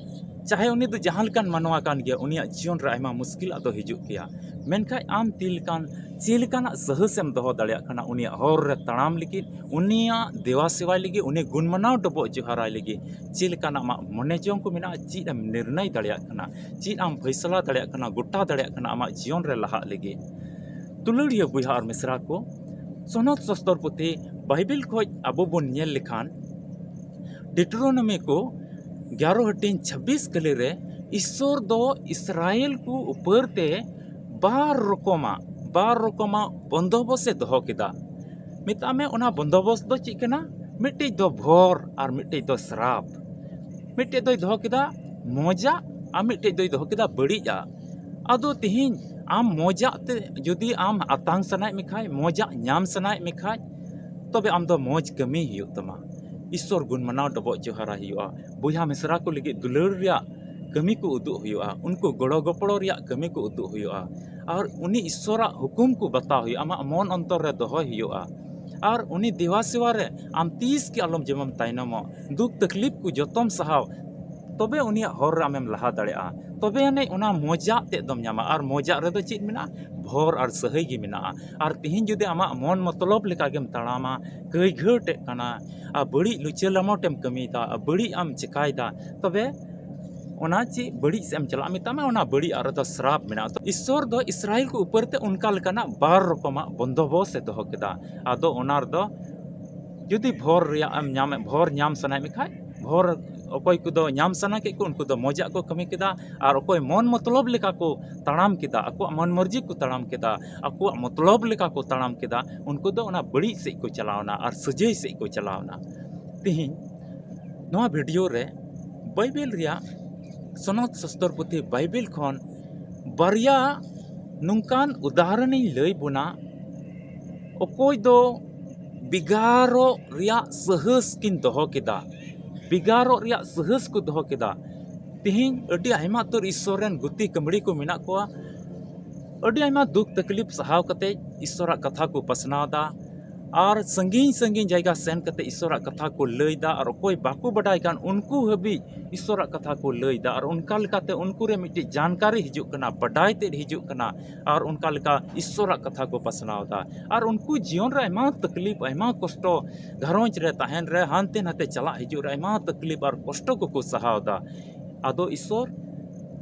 ᱪᱟᱦᱮ ᱩᱱᱤ ᱫᱚ ᱡᱟᱦᱟᱸ ᱞᱮᱠᱟᱱ ᱢᱟᱱᱣᱟ ᱠᱟᱱ ᱜᱮᱭᱟ, ᱩᱱᱤᱭᱟᱜ ᱡᱤᱭᱚᱱ ᱨᱮ ᱟᱭᱢᱟ ᱢᱩᱥᱠᱤᱞᱟᱜ ᱫᱚ ᱦᱤᱡᱩᱜ ᱜᱮᱭᱟ᱾ ᱢᱮᱱᱠᱷᱟᱱ ᱟᱢ ᱛᱤ ᱞᱮᱠᱟᱱ, ᱪᱮᱫ ᱞᱮᱠᱟᱱᱟᱜ ᱥᱟᱦᱟᱹᱥ ᱮᱢ ᱫᱚᱦᱚ ᱫᱟᱲᱮᱭᱟᱜ ᱠᱟᱱᱟ ᱩᱱᱤᱭᱟᱜ ᱦᱚᱨ ᱨᱮ ᱛᱟᱲᱟᱢ ᱞᱟᱹᱜᱤᱫ, ᱩᱱᱤᱭᱟᱜ ᱫᱮᱣᱟ ᱥᱮᱣᱟᱭ ᱞᱟᱹᱜᱤᱫ, ᱩᱱᱤ ᱜᱩᱱ ᱢᱟᱱᱟᱣ ᱰᱚᱵᱚᱜ ᱡᱚᱦᱟᱨᱟᱭ ᱞᱟᱹᱜᱤᱫ? ᱪᱮᱫ ᱞᱮᱠᱟᱱᱟᱜ ᱟᱢᱟᱜ ᱢᱚᱱᱮ ᱡᱚᱝ ᱠᱚ ᱢᱮᱱᱟᱜᱼᱟ? ᱪᱮᱫ ᱮᱢ ᱱᱤᱨᱱᱟᱭ ᱫᱟᱲᱮᱭᱟᱜ ᱠᱟᱱᱟ? ᱪᱮᱫ ᱟᱢ ᱯᱷᱟᱭᱥᱟᱞᱟ ᱫᱟᱲᱮᱭᱟᱜ ᱠᱟᱱᱟ, ᱜᱚᱴᱟ ᱫᱟᱲᱮᱭᱟᱜ ᱠᱟᱱᱟ ᱟᱢᱟᱜ ᱡᱤᱭᱚᱱ ᱨᱮ ᱞᱟᱦᱟᱜ ᱞᱟᱹᱜᱤᱫ? ᱫᱩᱞᱟᱹᱲᱤᱭᱟᱹ ᱵᱚᱭᱦᱟ ᱟᱨ ᱢᱤᱥᱨᱟ ᱠᱚ, ᱥᱚᱱᱚᱛ ᱥᱚᱥᱛᱚᱨ ᱯᱩᱛᱷᱤ ᱵᱟᱭᱵᱮᱞ ᱠᱷᱚᱱ ᱟᱵᱚ ᱵᱚᱱ ᱧᱮᱞ ᱞᱮᱠᱷᱟᱱ, ᱰᱤᱴᱨᱳᱱᱚᱢᱤ ᱠᱚ ᱜᱮᱭᱟᱨᱚ ᱦᱟᱹᱴᱤᱧ ᱪᱷᱟᱵᱵᱤᱥ ᱠᱟᱹᱞᱤ ᱨᱮ ᱤᱥᱥᱚᱨ ᱫᱚ ᱤᱥᱨᱟᱭᱮᱞ ᱠᱚ ᱩᱯᱟᱹᱨ ᱛᱮ ᱵᱟᱨ ᱨᱚᱠᱚᱢᱟᱜ, ᱵᱟᱨ ᱨᱚᱠᱚᱢᱟᱜ ᱵᱚᱱᱫᱚᱵᱚᱥ ᱮ ᱫᱚᱦᱚ ᱠᱮᱫᱟ᱾ ᱢᱮᱛᱟᱜ ᱢᱮ, ᱚᱱᱟ ᱵᱚᱱᱫᱚᱵᱚᱥ ᱫᱚ ᱪᱮᱫ ᱠᱟᱱᱟ? ᱢᱤᱫᱴᱤᱡ ᱫᱚ ᱵᱷᱚᱨ ᱟᱨ ᱢᱤᱫᱴᱤᱡ ᱫᱚ ᱥᱨᱟᱯ᱾ ᱢᱤᱫᱴᱮᱡ ᱫᱚᱭ ᱫᱚᱦᱚ ᱠᱮᱫᱟ ᱢᱚᱡᱟᱜ, ᱟᱨ ᱢᱤᱫᱴᱮᱡ ᱫᱚᱭ ᱫᱚᱦᱚ ᱠᱮᱫᱟ ᱵᱟᱹᱲᱤᱡᱟᱜ᱾ ᱟᱫᱚ ᱛᱮᱦᱮᱧ ᱟᱢ ᱢᱚᱡᱟᱜ ᱛᱮ ᱡᱩᱫᱤ ᱟᱢ ᱟᱛᱟᱝ ᱥᱟᱱᱟᱭᱮᱫ ᱢᱮ ᱠᱷᱟᱡ, ᱢᱚᱡᱟᱜ ᱧᱟᱢ ᱥᱟᱱᱟᱭᱮᱫ ᱢᱮ ᱠᱷᱟᱡ, ᱛᱚᱵᱮ ᱟᱢ ᱫᱚ ᱢᱚᱡᱽ ᱠᱟᱹᱢᱤ ᱦᱩᱭᱩᱜ ᱛᱟᱢᱟ᱾ ᱤᱥᱥᱚᱨ ᱜᱩᱱ ᱢᱟᱱᱟᱣ ᱰᱚᱵᱚᱜ ᱡᱚᱦᱟᱨᱟᱭ ᱦᱩᱭᱩᱜᱼᱟ᱾ ᱵᱚᱭᱦᱟ ᱢᱤᱥᱨᱟ ᱠᱚ ᱞᱟᱹᱜᱤᱫ ᱫᱩᱞᱟᱹᱲ ᱨᱮᱭᱟᱜ ᱠᱟᱹᱢᱤ ᱠᱚ ᱩᱫᱩᱜ ᱦᱩᱭᱩᱜᱼᱟ᱾ ᱩᱱᱠᱩ ᱜᱚᱲᱚ ᱜᱚᱯᱚᱲᱚ ᱨᱮᱭᱟᱜ ᱠᱟᱹᱢᱤ ᱠᱚ ᱩᱫᱩᱜ ᱦᱩᱭᱩᱜᱼᱟ᱾ ᱟᱨ ᱩᱱᱤ ᱤᱥᱥᱚᱨᱟᱜ ᱦᱩᱠᱩᱢ ᱠᱚ ᱵᱟᱛᱟᱣ ᱦᱩᱭᱩᱜᱼᱟ, ᱟᱢᱟᱜ ᱢᱚᱱ ᱚᱱᱛᱚᱨ ᱨᱮ ᱫᱚᱦᱚᱭ ᱦᱩᱭᱩᱜᱼᱟ᱾ ᱟᱨ ᱩᱱᱤ ᱫᱮᱣᱟ ᱥᱮᱣᱟ ᱨᱮ ᱟᱢ ᱛᱤᱥ ᱜᱮ ᱟᱞᱚᱢ ᱡᱮᱢᱚᱱ ᱛᱟᱭᱱᱚᱢᱚᱜ᱾ ᱫᱩᱠ ᱛᱟᱠᱞᱤᱯ ᱠᱚ ᱡᱚᱛᱚᱢ ᱥᱟᱦᱟᱣ, ᱛᱚᱵᱮ ᱩᱱᱤᱭᱟᱜ ᱦᱚᱨ ᱨᱮ ᱟᱢᱮᱢ ᱞᱟᱦᱟ ᱫᱟᱲᱮᱭᱟᱜᱼᱟ᱾ ᱛᱚᱵᱮ ᱟᱹᱱᱤᱡ ᱚᱱᱟ ᱢᱚᱡᱟᱜ ᱛᱮᱫ ᱫᱚᱢ ᱧᱟᱢᱟ᱾ ᱟᱨ ᱢᱚᱡᱟᱜ ᱨᱮᱫᱚ ᱪᱮᱫ ᱢᱮᱱᱟᱜᱼᱟ? ᱵᱷᱚᱨ ᱟᱨ ᱥᱟᱹᱦᱟᱹᱭ ᱜᱮ ᱢᱮᱱᱟᱜᱼᱟ᱾ ᱟᱨ ᱛᱤᱦᱤᱧ ᱡᱩᱫᱤ ᱟᱢᱟᱜ ᱢᱚᱱ ᱢᱚᱛᱞᱚᱵ ᱞᱮᱠᱟ ᱜᱮᱢ ᱛᱟᱲᱟᱢᱟ, ᱠᱟᱹᱭᱜᱷᱟᱹᱴᱮᱫ ᱠᱟᱱᱟ, ᱟᱨ ᱵᱟᱹᱲᱤᱡ ᱞᱩᱪᱟᱹ ᱞᱟᱢᱚᱴᱮᱢ ᱠᱟᱹᱢᱤᱭᱮᱫᱟ, ᱟᱨ ᱵᱟᱹᱲᱤᱡ ᱮᱢ ᱪᱮᱠᱟᱭᱮᱫᱟ, ᱛᱚᱵᱮ ᱚᱱᱟ ᱪᱮᱫ ᱵᱟᱹᱲᱤᱡ ᱥᱮᱫ ᱮᱢ ᱪᱟᱞᱟᱜᱼᱟ, ᱢᱮᱛᱟᱜ ᱢᱮ, ᱚᱱᱟ ᱵᱟᱹᱲᱤᱡ ᱟᱜ ᱨᱮᱫᱚ ᱥᱨᱟᱯ ᱢᱮᱱᱟᱜᱼᱟ᱾ ᱛᱚ ᱤᱥᱥᱚᱨ ᱫᱚ ᱤᱥᱨᱟᱭᱮᱞ ᱠᱚ ᱩᱯᱚᱨ ᱛᱮ ᱚᱱᱠᱟ ᱞᱮᱠᱟᱱᱟᱜ ᱵᱟᱨ ᱨᱚᱠᱚᱢᱟᱜ ᱵᱚᱱᱫᱚᱵᱚᱥ ᱮ ᱫᱚᱦᱚ ᱠᱮᱫᱟ᱾ ᱟᱫᱚ ᱚᱱᱟ ᱨᱮᱫᱚ ᱡᱩᱫᱤ ᱵᱷᱚᱨ ᱨᱮᱭᱟᱜ ᱮᱢ ᱧᱟᱢᱮᱫ, ᱵᱷᱚᱨ ᱧᱟᱢ ᱥᱟᱱᱟᱭᱮᱫ ᱢᱮᱠᱷᱟᱡ, ᱵᱷᱚᱨ ᱚᱠᱚᱭ ᱠᱚᱫᱚ ᱧᱟᱢ ᱥᱟᱱᱟ ᱠᱮᱫ ᱠᱚ, ᱩᱱᱠᱩ ᱫᱚ ᱢᱚᱡᱟᱜ ᱠᱚ ᱠᱟᱹᱢᱤ ᱠᱮᱫᱟ, ᱟᱨ ᱚᱠᱚᱭ ᱢᱚᱱ ᱢᱚᱛᱞᱚᱵ ᱞᱮᱠᱟ ᱠᱚ ᱛᱟᱲᱟᱢ ᱠᱮᱫᱟ, ᱟᱠᱚᱣᱟᱜ ᱢᱚᱱ ᱢᱚᱨᱡᱤ ᱠᱚ ᱛᱟᱲᱟᱢ ᱠᱮᱫᱟ, ᱟᱠᱚᱣᱟᱜ ᱢᱚᱛᱞᱚᱵ ᱞᱮᱠᱟ ᱠᱚ ᱛᱟᱲᱟᱢ ᱠᱮᱫᱟ, ᱩᱱᱠᱩ ᱫᱚ ᱚᱱᱟ ᱵᱟᱹᱲᱤᱡ ᱥᱮᱫ ᱠᱚ ᱪᱟᱞᱟᱣᱱᱟ ᱟᱨ ᱥᱟᱹᱡᱟᱹᱭ ᱥᱮᱫ ᱠᱚ ᱪᱟᱞᱟᱣᱱᱟ᱾ ᱛᱤᱦᱤᱧ ᱱᱚᱣᱟ ᱵᱷᱤᱰᱤᱭᱳ ᱨᱮ ᱵᱟᱭᱵᱮᱞ ᱨᱮᱭᱟᱜ ᱥᱚᱱᱚᱛ ᱥᱟᱥᱛᱚᱨ ᱯᱩᱛᱷᱤ ᱵᱟᱭᱵᱮᱞ ᱠᱷᱚᱱ ᱵᱟᱨᱭᱟ ᱱᱚᱝᱠᱟᱱ ᱩᱫᱟᱦᱚᱨᱚᱱᱤᱧ ᱞᱟᱹᱭ ᱵᱚᱱᱟ, ᱚᱠᱚᱭ ᱫᱚ ᱵᱮᱜᱟᱨᱚᱜ ᱨᱮᱭᱟᱜ ᱥᱟᱦᱟᱹᱥ ᱠᱤᱱ ᱫᱚᱦᱚ ᱠᱮᱫᱟ, ᱵᱮᱜᱟᱨᱚᱜ ᱨᱮᱭᱟᱜ ᱥᱟᱦᱟᱹᱥ ᱠᱚ ᱫᱚᱦᱚ ᱠᱮᱫᱟ᱾ ᱛᱤᱦᱤᱧ ᱟᱹᱰᱤ ᱟᱭᱢᱟ ᱩᱛᱟᱹᱨ ᱤᱥᱥᱚᱨ ᱨᱮᱱ ᱜᱩᱛᱤ ᱠᱟᱹᱢᱲᱤ ᱠᱚ ᱢᱮᱱᱟᱜ ᱠᱚᱣᱟ᱾ ᱟᱹᱰᱤ ᱟᱭᱢᱟ ᱫᱩᱠ ᱛᱟᱠᱞᱤᱯ ᱥᱟᱦᱟᱣ ᱠᱟᱛᱮ ᱤᱥᱥᱚᱨᱟᱜ ᱠᱟᱛᱷᱟ ᱠᱚ ᱯᱟᱥᱱᱟᱣ ᱮᱫᱟ, ᱟᱨ ᱥᱟᱺᱜᱤᱧ ᱥᱟᱺᱜᱤᱧ ᱡᱟᱭᱜᱟ ᱥᱮᱱ ᱠᱟᱛᱮ ᱤᱥᱥᱚᱨᱟᱜ ᱠᱟᱛᱷᱟ ᱠᱚ ᱞᱟᱹᱭ ᱮᱫᱟ, ᱟᱨ ᱚᱠᱚᱭ ᱵᱟᱠᱚ ᱵᱟᱰᱟᱭ ᱠᱟᱱ ᱩᱱᱠᱩ ᱦᱟᱹᱵᱤᱡ ᱤᱥᱥᱚᱨᱟᱜ ᱠᱟᱛᱷᱟ ᱠᱚ ᱞᱟᱹᱭ ᱮᱫᱟ, ᱟᱨ ᱚᱱᱠᱟ ᱞᱮᱠᱟᱛᱮ ᱩᱱᱠᱩ ᱨᱮ ᱢᱤᱫᱴᱤᱡ ᱡᱟᱱᱠᱟᱨᱤ ᱦᱤᱡᱩᱜ ᱠᱟᱱᱟ, ᱵᱟᱰᱟᱭ ᱛᱮᱫ ᱦᱤᱡᱩᱜ ᱠᱟᱱᱟ, ᱟᱨ ᱚᱱᱠᱟ ᱞᱮᱠᱟ ᱤᱥᱥᱚᱨᱟᱜ ᱠᱟᱛᱷᱟ ᱠᱚ ᱯᱟᱥᱱᱟᱣ ᱮᱫᱟ᱾ ᱟᱨ ᱩᱱᱠᱩ ᱡᱤᱭᱚᱱ ᱨᱮ ᱟᱭᱢᱟ ᱛᱟᱠᱞᱤᱯ, ᱟᱭᱢᱟ ᱠᱚᱥᱴᱚ, ᱜᱷᱟᱨᱚᱸᱡᱽ ᱨᱮ ᱛᱟᱦᱮᱱ ᱨᱮ, ᱦᱟᱱᱛᱮ ᱱᱟᱛᱮ ᱪᱟᱞᱟᱜ ᱦᱤᱡᱩᱜ ᱨᱮ ᱟᱭᱢᱟ ᱛᱟᱠᱞᱤᱯ ᱟᱨ ᱠᱚᱥᱴᱚ ᱠᱚᱠᱚ ᱥᱟᱦᱟᱣ ᱮᱫᱟ᱾ ᱟᱫᱚ ᱤᱥᱥᱚᱨ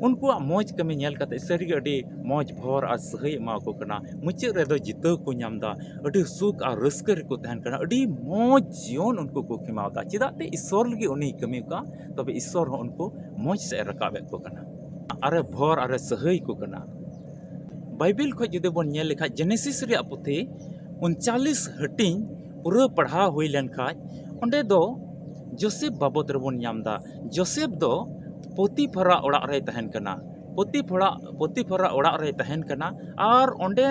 ᱩᱱᱠᱩᱣᱟᱜ ᱢᱚᱡᱽ ᱠᱟᱹᱢᱤ ᱧᱮᱞ ᱠᱟᱛᱮ ᱥᱟᱹᱨᱤᱜᱮ ᱟᱹᱰᱤ ᱢᱚᱡᱽ ᱵᱷᱚᱨ ᱟᱨ ᱥᱟᱹᱦᱟᱹᱭ ᱮᱢᱟ ᱠᱚ ᱠᱟᱱᱟ᱾ ᱢᱩᱪᱟᱹᱫ ᱨᱮᱫᱚ ᱡᱤᱛᱟᱹᱣ ᱠᱚ ᱧᱟᱢ ᱮᱫᱟ, ᱟᱹᱰᱤ ᱥᱩᱠ ᱟᱨ ᱨᱟᱹᱥᱠᱟᱹ ᱨᱮᱠᱚ ᱛᱟᱦᱮᱱ ᱠᱟᱱᱟ, ᱟᱹᱰᱤ ᱢᱚᱡᱽ ᱡᱤᱭᱚᱱ ᱩᱱᱠᱩ ᱠᱚ ᱠᱷᱮᱢᱟᱣ ᱮᱫᱟ᱾ ᱪᱮᱫᱟᱜ ᱛᱮ ᱤᱥᱥᱚᱨ ᱞᱟᱹᱜᱤᱫ ᱩᱱᱤᱭ ᱠᱟᱹᱢᱤ ᱟᱠᱟᱫᱼᱟ, ᱛᱚᱵᱮ ᱤᱥᱥᱚᱨ ᱦᱚᱸ ᱩᱱᱠᱩ ᱢᱚᱡᱽ ᱥᱮᱫ ᱮ ᱨᱟᱠᱟᱵ ᱮᱫ ᱠᱚ ᱠᱟᱱᱟ, ᱟᱨᱮ ᱵᱷᱚᱨ ᱟᱨᱮ ᱥᱟᱹᱦᱟᱹᱭ ᱠᱚ ᱠᱟᱱᱟ᱾ ᱵᱟᱭᱵᱮᱞ ᱠᱷᱚᱱ ᱡᱩᱫᱤ ᱵᱚᱱ ᱧᱮᱞ ᱞᱮᱠᱷᱟᱡ, ᱡᱮᱱᱮᱥᱤᱥ ᱨᱮᱭᱟᱜ ᱯᱩᱛᱷᱤ ᱩᱱᱪᱟᱞᱤᱥ ᱦᱟᱹᱴᱤᱧ ᱯᱩᱨᱟᱹ ᱯᱟᱲᱦᱟᱣ ᱦᱩᱭ ᱞᱮᱱᱠᱷᱟᱡ, ᱚᱸᱰᱮ ᱫᱚ ᱡᱳᱥᱮᱯ ᱵᱟᱵᱚᱫ ᱨᱮᱵᱚᱱ ᱧᱟᱢ ᱮᱫᱟ᱾ ᱡᱳᱥᱮᱯ ᱫᱚ ᱯᱚᱛᱤᱯᱷᱚᱨᱟᱜ ᱚᱲᱟᱜ ᱨᱮᱭ ᱛᱟᱦᱮᱱ ᱠᱟᱱᱟ᱾ ᱯᱚᱛᱤᱯᱷᱚᱨᱟᱜ, ᱯᱚᱛᱤᱯᱷᱚᱨᱟᱜ ᱚᱲᱟᱜ ᱨᱮᱭ ᱛᱟᱦᱮᱱ ᱠᱟᱱᱟ, ᱟᱨ ᱚᱸᱰᱮ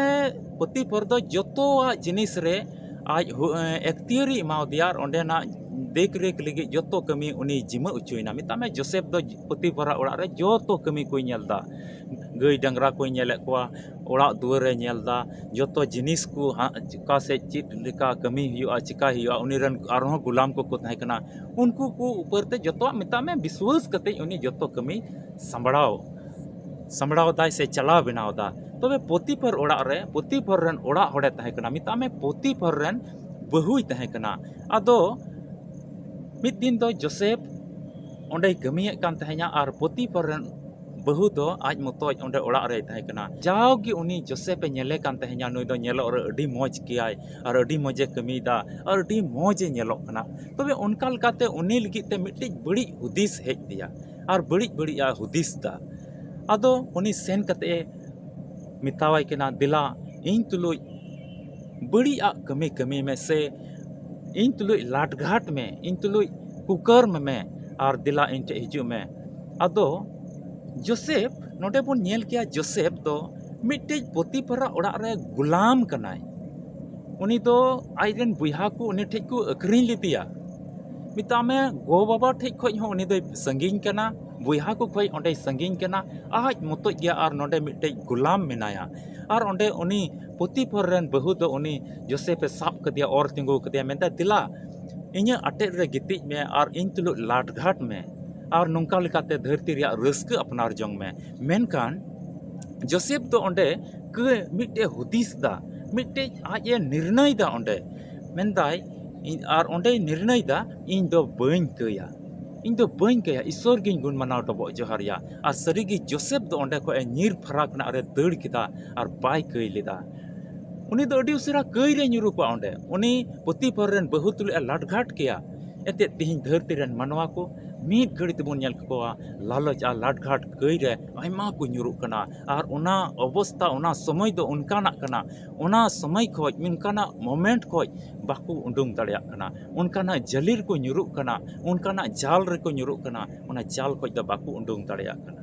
ᱯᱚᱛᱤᱯᱷᱚᱨ ᱫᱚ ᱡᱚᱛᱚᱣᱟᱜ ᱡᱤᱱᱤᱥ ᱨᱮ ᱟᱡ ᱦᱩ-, ᱮᱠᱛᱤᱭᱟᱹᱨᱤ ᱮᱢᱟᱣᱟᱫᱮᱭᱟ, ᱟᱨ ᱚᱸᱰᱮᱱᱟᱜ ᱫᱮᱠᱷ ᱨᱮᱠᱷ ᱞᱟᱹᱜᱤᱫ ᱡᱚᱛᱚ ᱠᱟᱹᱢᱤ ᱩᱱᱤ ᱡᱤᱢᱟᱹ ᱚᱪᱚᱭᱮᱱᱟ᱾ ᱢᱮᱛᱟᱜ ᱢᱮ ᱡᱳᱥᱮᱯ ᱫᱚ ᱯᱚᱛᱤᱯᱷᱚᱨᱟᱜ ᱚᱲᱟᱜ ᱨᱮ ᱡᱚᱛᱚ ᱠᱟᱹᱢᱤ ᱠᱚᱭ ᱧᱮᱞ ᱮᱫᱟ, ᱜᱟᱹᱭ ᱰᱟᱝᱨᱟ ᱠᱚᱭ ᱧᱮᱞᱮᱫ ᱠᱚᱣᱟ, ᱚᱲᱟᱜ ᱫᱩᱣᱟᱹᱨᱮ ᱧᱮᱞ ᱮᱫᱟ, ᱡᱚᱛᱚ ᱡᱤᱱᱤᱥ ᱠᱚ ᱦᱟᱸᱜ ᱚᱠᱟ ᱥᱮᱫ ᱪᱮᱫ ᱞᱮᱠᱟ ᱠᱟᱹᱢᱤ ᱦᱩᱭᱩᱜᱼᱟ, ᱪᱤᱠᱟᱭ ᱦᱩᱭᱩᱜᱼᱟ, ᱩᱱᱤ ᱨᱮᱱ ᱟᱨᱦᱚᱸ ᱜᱩᱞᱟᱢ ᱠᱚᱠᱚ ᱛᱟᱦᱮᱸ ᱠᱟᱱᱟ, ᱩᱱᱠᱩ ᱠᱚ ᱩᱯᱚᱨ ᱛᱮ ᱡᱚᱛᱚᱣᱟᱜ ᱢᱮᱛᱟᱜ ᱢᱮ ᱵᱤᱥᱣᱟᱹᱥ ᱠᱟᱛᱮ ᱩᱱᱤ ᱡᱚᱛᱚ ᱠᱟᱹᱢᱤ ᱥᱟᱢᱵᱲᱟᱣ ᱥᱟᱢᱵᱲᱟᱣ ᱫᱟᱭ ᱥᱮ ᱪᱟᱞᱟᱣ ᱵᱮᱱᱟᱣ ᱫᱟ᱾ ᱛᱚᱵᱮ ᱯᱚᱛᱤᱯᱷᱚᱨ ᱚᱲᱟᱜ ᱨᱮ ᱯᱚᱛᱤᱯᱷᱚᱨ ᱨᱮᱱ ᱚᱲᱟᱜ ᱦᱚᱲᱮ ᱛᱟᱦᱮᱸ ᱠᱟᱱᱟ, ᱢᱮᱛᱟᱜ ᱢᱮ ᱯᱚᱛᱤᱯᱷᱚᱨ ᱨᱮᱱ ᱵᱟᱹᱦᱩᱭ ᱛᱟᱦᱮᱸ ᱠᱟᱱᱟ᱾ ᱟᱫᱚ ᱢᱤᱫ ᱫᱤᱱ ᱫᱚ ᱡᱳᱥᱮᱯ ᱚᱸᱰᱮᱭ ᱠᱟᱹᱢᱤᱭᱮᱫ ᱠᱟᱱ ᱛᱟᱦᱮᱸᱧᱟ ᱟᱨ ᱯᱚᱛᱤᱯᱷᱚᱨ ᱨᱮᱱ ᱵᱟᱹᱦᱩ ᱫᱚ ᱟᱡ ᱢᱚᱛᱚᱡ ᱚᱸᱰᱮ ᱚᱲᱟᱜ ᱨᱮᱭ ᱛᱟᱦᱮᱸ ᱠᱟᱱᱟ᱾ ᱡᱟᱣᱜᱮ ᱩᱱᱤ ᱡᱳᱥᱮᱯ ᱮ ᱧᱮᱞᱮ ᱠᱟᱱ ᱛᱟᱦᱮᱸᱧᱟ, ᱱᱩᱭ ᱫᱚ ᱧᱮᱞᱚᱜ ᱨᱮ ᱟᱹᱰᱤ ᱢᱚᱡᱽ ᱜᱮᱭᱟᱭ ᱟᱨ ᱟᱹᱰᱤ ᱢᱚᱡᱮ ᱠᱟᱹᱢᱤᱭᱮᱫᱟ ᱟᱨ ᱟᱹᱰᱤ ᱢᱚᱡᱮ ᱧᱮᱞᱚᱜ ᱠᱟᱱᱟ᱾ ᱛᱚᱵᱮ ᱚᱱᱠᱟ ᱞᱮᱠᱟᱛᱮ ᱩᱱᱤ ᱞᱟᱹᱜᱤᱫ ᱛᱮ ᱢᱤᱫᱴᱤᱡ ᱵᱟᱹᱲᱤᱡ ᱦᱩᱫᱤᱥ ᱦᱮᱡ ᱟᱫᱮᱭᱟ ᱟᱨ ᱵᱟᱹᱲᱤᱡ ᱵᱟᱹᱲᱤᱡ ᱮ ᱦᱩᱫᱤᱥ ᱫᱟ᱾ ᱟᱫᱚ ᱩᱱᱤ ᱥᱮᱱ ᱠᱟᱛᱮ ᱮ ᱢᱮᱛᱟᱣᱟᱭ ᱠᱟᱱᱟ, ᱫᱮᱞᱟ ᱤᱧ ᱛᱩᱞᱩᱡ ᱵᱟᱹᱲᱤᱡ ᱟᱜ ᱠᱟᱹᱢᱤ ᱠᱟᱹᱢᱤ ᱢᱮ, ᱥᱮ ᱤᱧ ᱛᱩᱞᱩᱡ ᱞᱟᱴᱜᱷᱟᱴ ᱢᱮ, ᱤᱧ ᱛᱩᱞᱩᱡ ᱠᱩᱠᱨᱢ ᱢᱮ ᱟᱨ ᱫᱮᱞᱟ ᱤᱧ ᱴᱷᱮᱱ ᱦᱤᱡᱩᱜ ᱢᱮ᱾ ᱟᱫᱚ ᱡᱳᱥᱮᱯ, ᱱᱚᱰᱮ ᱵᱚᱱ ᱧᱮᱞ ᱠᱮᱭᱟ ᱡᱳᱥᱮᱯ ᱫᱚ ᱢᱤᱫᱴᱤᱡ ᱯᱚᱛᱤᱯᱷᱚᱨᱟᱜ ᱚᱲᱟᱜ ᱨᱮ ᱜᱩᱞᱟᱢ ᱠᱟᱱᱟᱭ᱾ ᱩᱱᱤ ᱫᱚ ᱟᱡ ᱨᱮᱱ ᱵᱚᱭᱦᱟ ᱠᱚ ᱩᱱᱤ ᱴᱷᱮᱡ ᱠᱚ ᱟᱹᱠᱷᱨᱤᱧ ᱞᱮᱫᱮᱭᱟ᱾ ᱢᱮᱛᱟᱜ ᱢᱮ ᱜᱚ ᱵᱟᱵᱟ ᱴᱷᱮᱡ ᱠᱷᱚᱡ ᱦᱚᱸ ᱩᱱᱤ ᱫᱚᱭ ᱥᱟᱺᱜᱤᱧ ᱠᱟᱱᱟ, ᱵᱚᱭᱦᱟ ᱠᱚ ᱠᱷᱚᱡ ᱚᱸᱰᱮᱭ ᱥᱟᱺᱜᱤᱧ ᱠᱟᱱᱟ, ᱟᱡ ᱢᱚᱛᱚᱡ ᱜᱮᱭᱟ ᱟᱨ ᱱᱚᱰᱮ ᱢᱤᱫᱴᱮᱡ ᱜᱩᱞᱟᱢ ᱢᱮᱱᱟᱭᱟ᱾ ᱟᱨ ᱚᱸᱰᱮ ᱩᱱᱤ ᱯᱚᱛᱤᱯᱷᱚᱨ ᱨᱮᱱ ᱵᱟᱹᱦᱩ ᱫᱚ ᱩᱱᱤ ᱡᱳᱥᱮᱯ ᱮ ᱥᱟᱵ ᱠᱟᱫᱮᱭᱟ, ᱚᱨ ᱛᱤᱸᱜᱩ ᱠᱟᱫᱮᱭᱟ, ᱢᱮᱱᱫᱟᱭ, ᱫᱮᱞᱟ ᱤᱧᱟᱹᱜ ᱟᱴᱮᱫ ᱨᱮ ᱜᱤᱛᱤᱡ ᱢᱮ ᱟᱨ ᱤᱧ ᱛᱩᱞᱩᱡ ᱞᱟᱴᱜᱷᱟᱴ ᱢᱮ ᱟᱨ ᱱᱚᱝᱠᱟ ᱞᱮᱠᱟᱛᱮ ᱫᱷᱟᱹᱨᱛᱤ ᱨᱮᱭᱟᱜ ᱨᱟᱹᱥᱠᱟᱹ ᱟᱯᱱᱟᱨ ᱡᱚᱝ ᱢᱮ᱾ ᱢᱮᱱᱠᱷᱟᱱ ᱡᱳᱥᱮᱯ ᱫᱚ ᱚᱸᱰᱮ ᱠᱟᱹ-, ᱢᱤᱫᱴᱮᱡ ᱦᱩᱫᱤᱥ ᱫᱟ, ᱢᱤᱫᱴᱮᱡ ᱟᱡ ᱮ ᱱᱤᱨᱱᱟᱹᱭ ᱫᱟ ᱚᱸᱰᱮ, ᱢᱮᱱᱫᱟᱭ, ᱤᱧ, ᱟᱨ ᱚᱸᱰᱮᱭ ᱱᱤᱨᱱᱟᱹᱭ ᱫᱟ, ᱤᱧ ᱫᱚ ᱵᱟᱹᱧ ᱠᱟᱹᱭᱟ, ᱤᱧ ᱫᱚ ᱵᱟᱹᱧ ᱠᱟᱹᱭᱟ, ᱤᱥᱚᱨ ᱜᱤᱧ ᱜᱩᱱ ᱢᱟᱱᱟᱣ ᱰᱚᱵᱚᱜ ᱡᱚᱦᱟᱨ ᱭᱟ᱾ ᱟᱨ ᱥᱟᱹᱨᱤᱜᱮ ᱡᱳᱥᱮᱯ ᱫᱚ ᱚᱸᱰᱮ ᱠᱷᱚᱡ ᱮ ᱧᱤᱨ ᱯᱷᱟᱨᱟᱠ ᱱᱟᱜ ᱨᱮ ᱫᱟᱹᱲ ᱠᱮᱫᱟ ᱟᱨ ᱵᱟᱭ ᱠᱟᱹᱭ ᱞᱮᱫᱟ᱾ ᱩᱱᱤ ᱫᱚ ᱟᱹᱰᱤ ᱩᱥᱟᱹᱨᱟ ᱠᱟᱹᱭ ᱨᱮ ᱧᱩᱨᱩ ᱠᱚᱜᱼᱟ᱾ ᱚᱸᱰᱮ ᱩᱱᱤ ᱯᱚᱛᱤᱯᱷᱚᱨ ᱨᱮᱱ ᱵᱟᱹᱦᱩ ᱛᱩᱞᱩᱡ ᱮ ᱞᱟᱴᱜᱷᱟᱴ ᱠᱮᱭᱟ᱾ ᱮᱱᱛᱮᱫ ᱛᱤᱦᱤᱧ ᱫᱷᱟᱹᱨᱛᱤ ᱨᱮᱱ ᱢᱟᱱᱣᱟ ᱠᱚ ᱢᱤᱫ ᱜᱷᱟᱹᱲᱤ ᱛᱮᱵᱚᱱ ᱧᱮᱞ ᱠᱟᱠᱚᱣᱟ, ᱞᱟᱞᱚᱪ ᱟᱨ ᱞᱟᱴᱜᱷᱟᱴ ᱠᱟᱹᱭ ᱨᱮ ᱟᱭᱢᱟ ᱠᱚ ᱧᱩᱨᱩᱜ ᱠᱟᱱᱟ᱾ ᱟᱨ ᱚᱱᱟ ᱚᱵᱚᱥᱛᱟ, ᱚᱱᱟ ᱥᱚᱢᱚᱭ ᱫᱚ ᱚᱱᱠᱟᱱᱟᱜ ᱠᱟᱱᱟ, ᱚᱱᱟ ᱥᱚᱢᱚᱭ ᱠᱷᱚᱡ, ᱚᱱᱠᱟᱱᱟᱜ ᱢᱳᱢᱮᱱᱴ ᱠᱷᱚᱡ ᱵᱟᱠᱚ ᱩᱰᱩᱝ ᱫᱟᱲᱮᱭᱟᱜ ᱠᱟᱱᱟ᱾ ᱚᱱᱠᱟᱱᱟᱜ ᱡᱟᱹᱞᱤ ᱨᱮᱠᱚ ᱧᱩᱨᱩᱜ ᱠᱟᱱᱟ, ᱚᱱᱠᱟᱱᱟᱜ ᱡᱟᱞ ᱨᱮᱠᱚ ᱧᱩᱨᱩᱜ ᱠᱟᱱᱟ, ᱚᱱᱟ ᱡᱟᱞ ᱠᱷᱚᱡ ᱫᱚ ᱵᱟᱠᱚ ᱩᱰᱩᱝ ᱫᱟᱲᱮᱭᱟᱜ ᱠᱟᱱᱟ᱾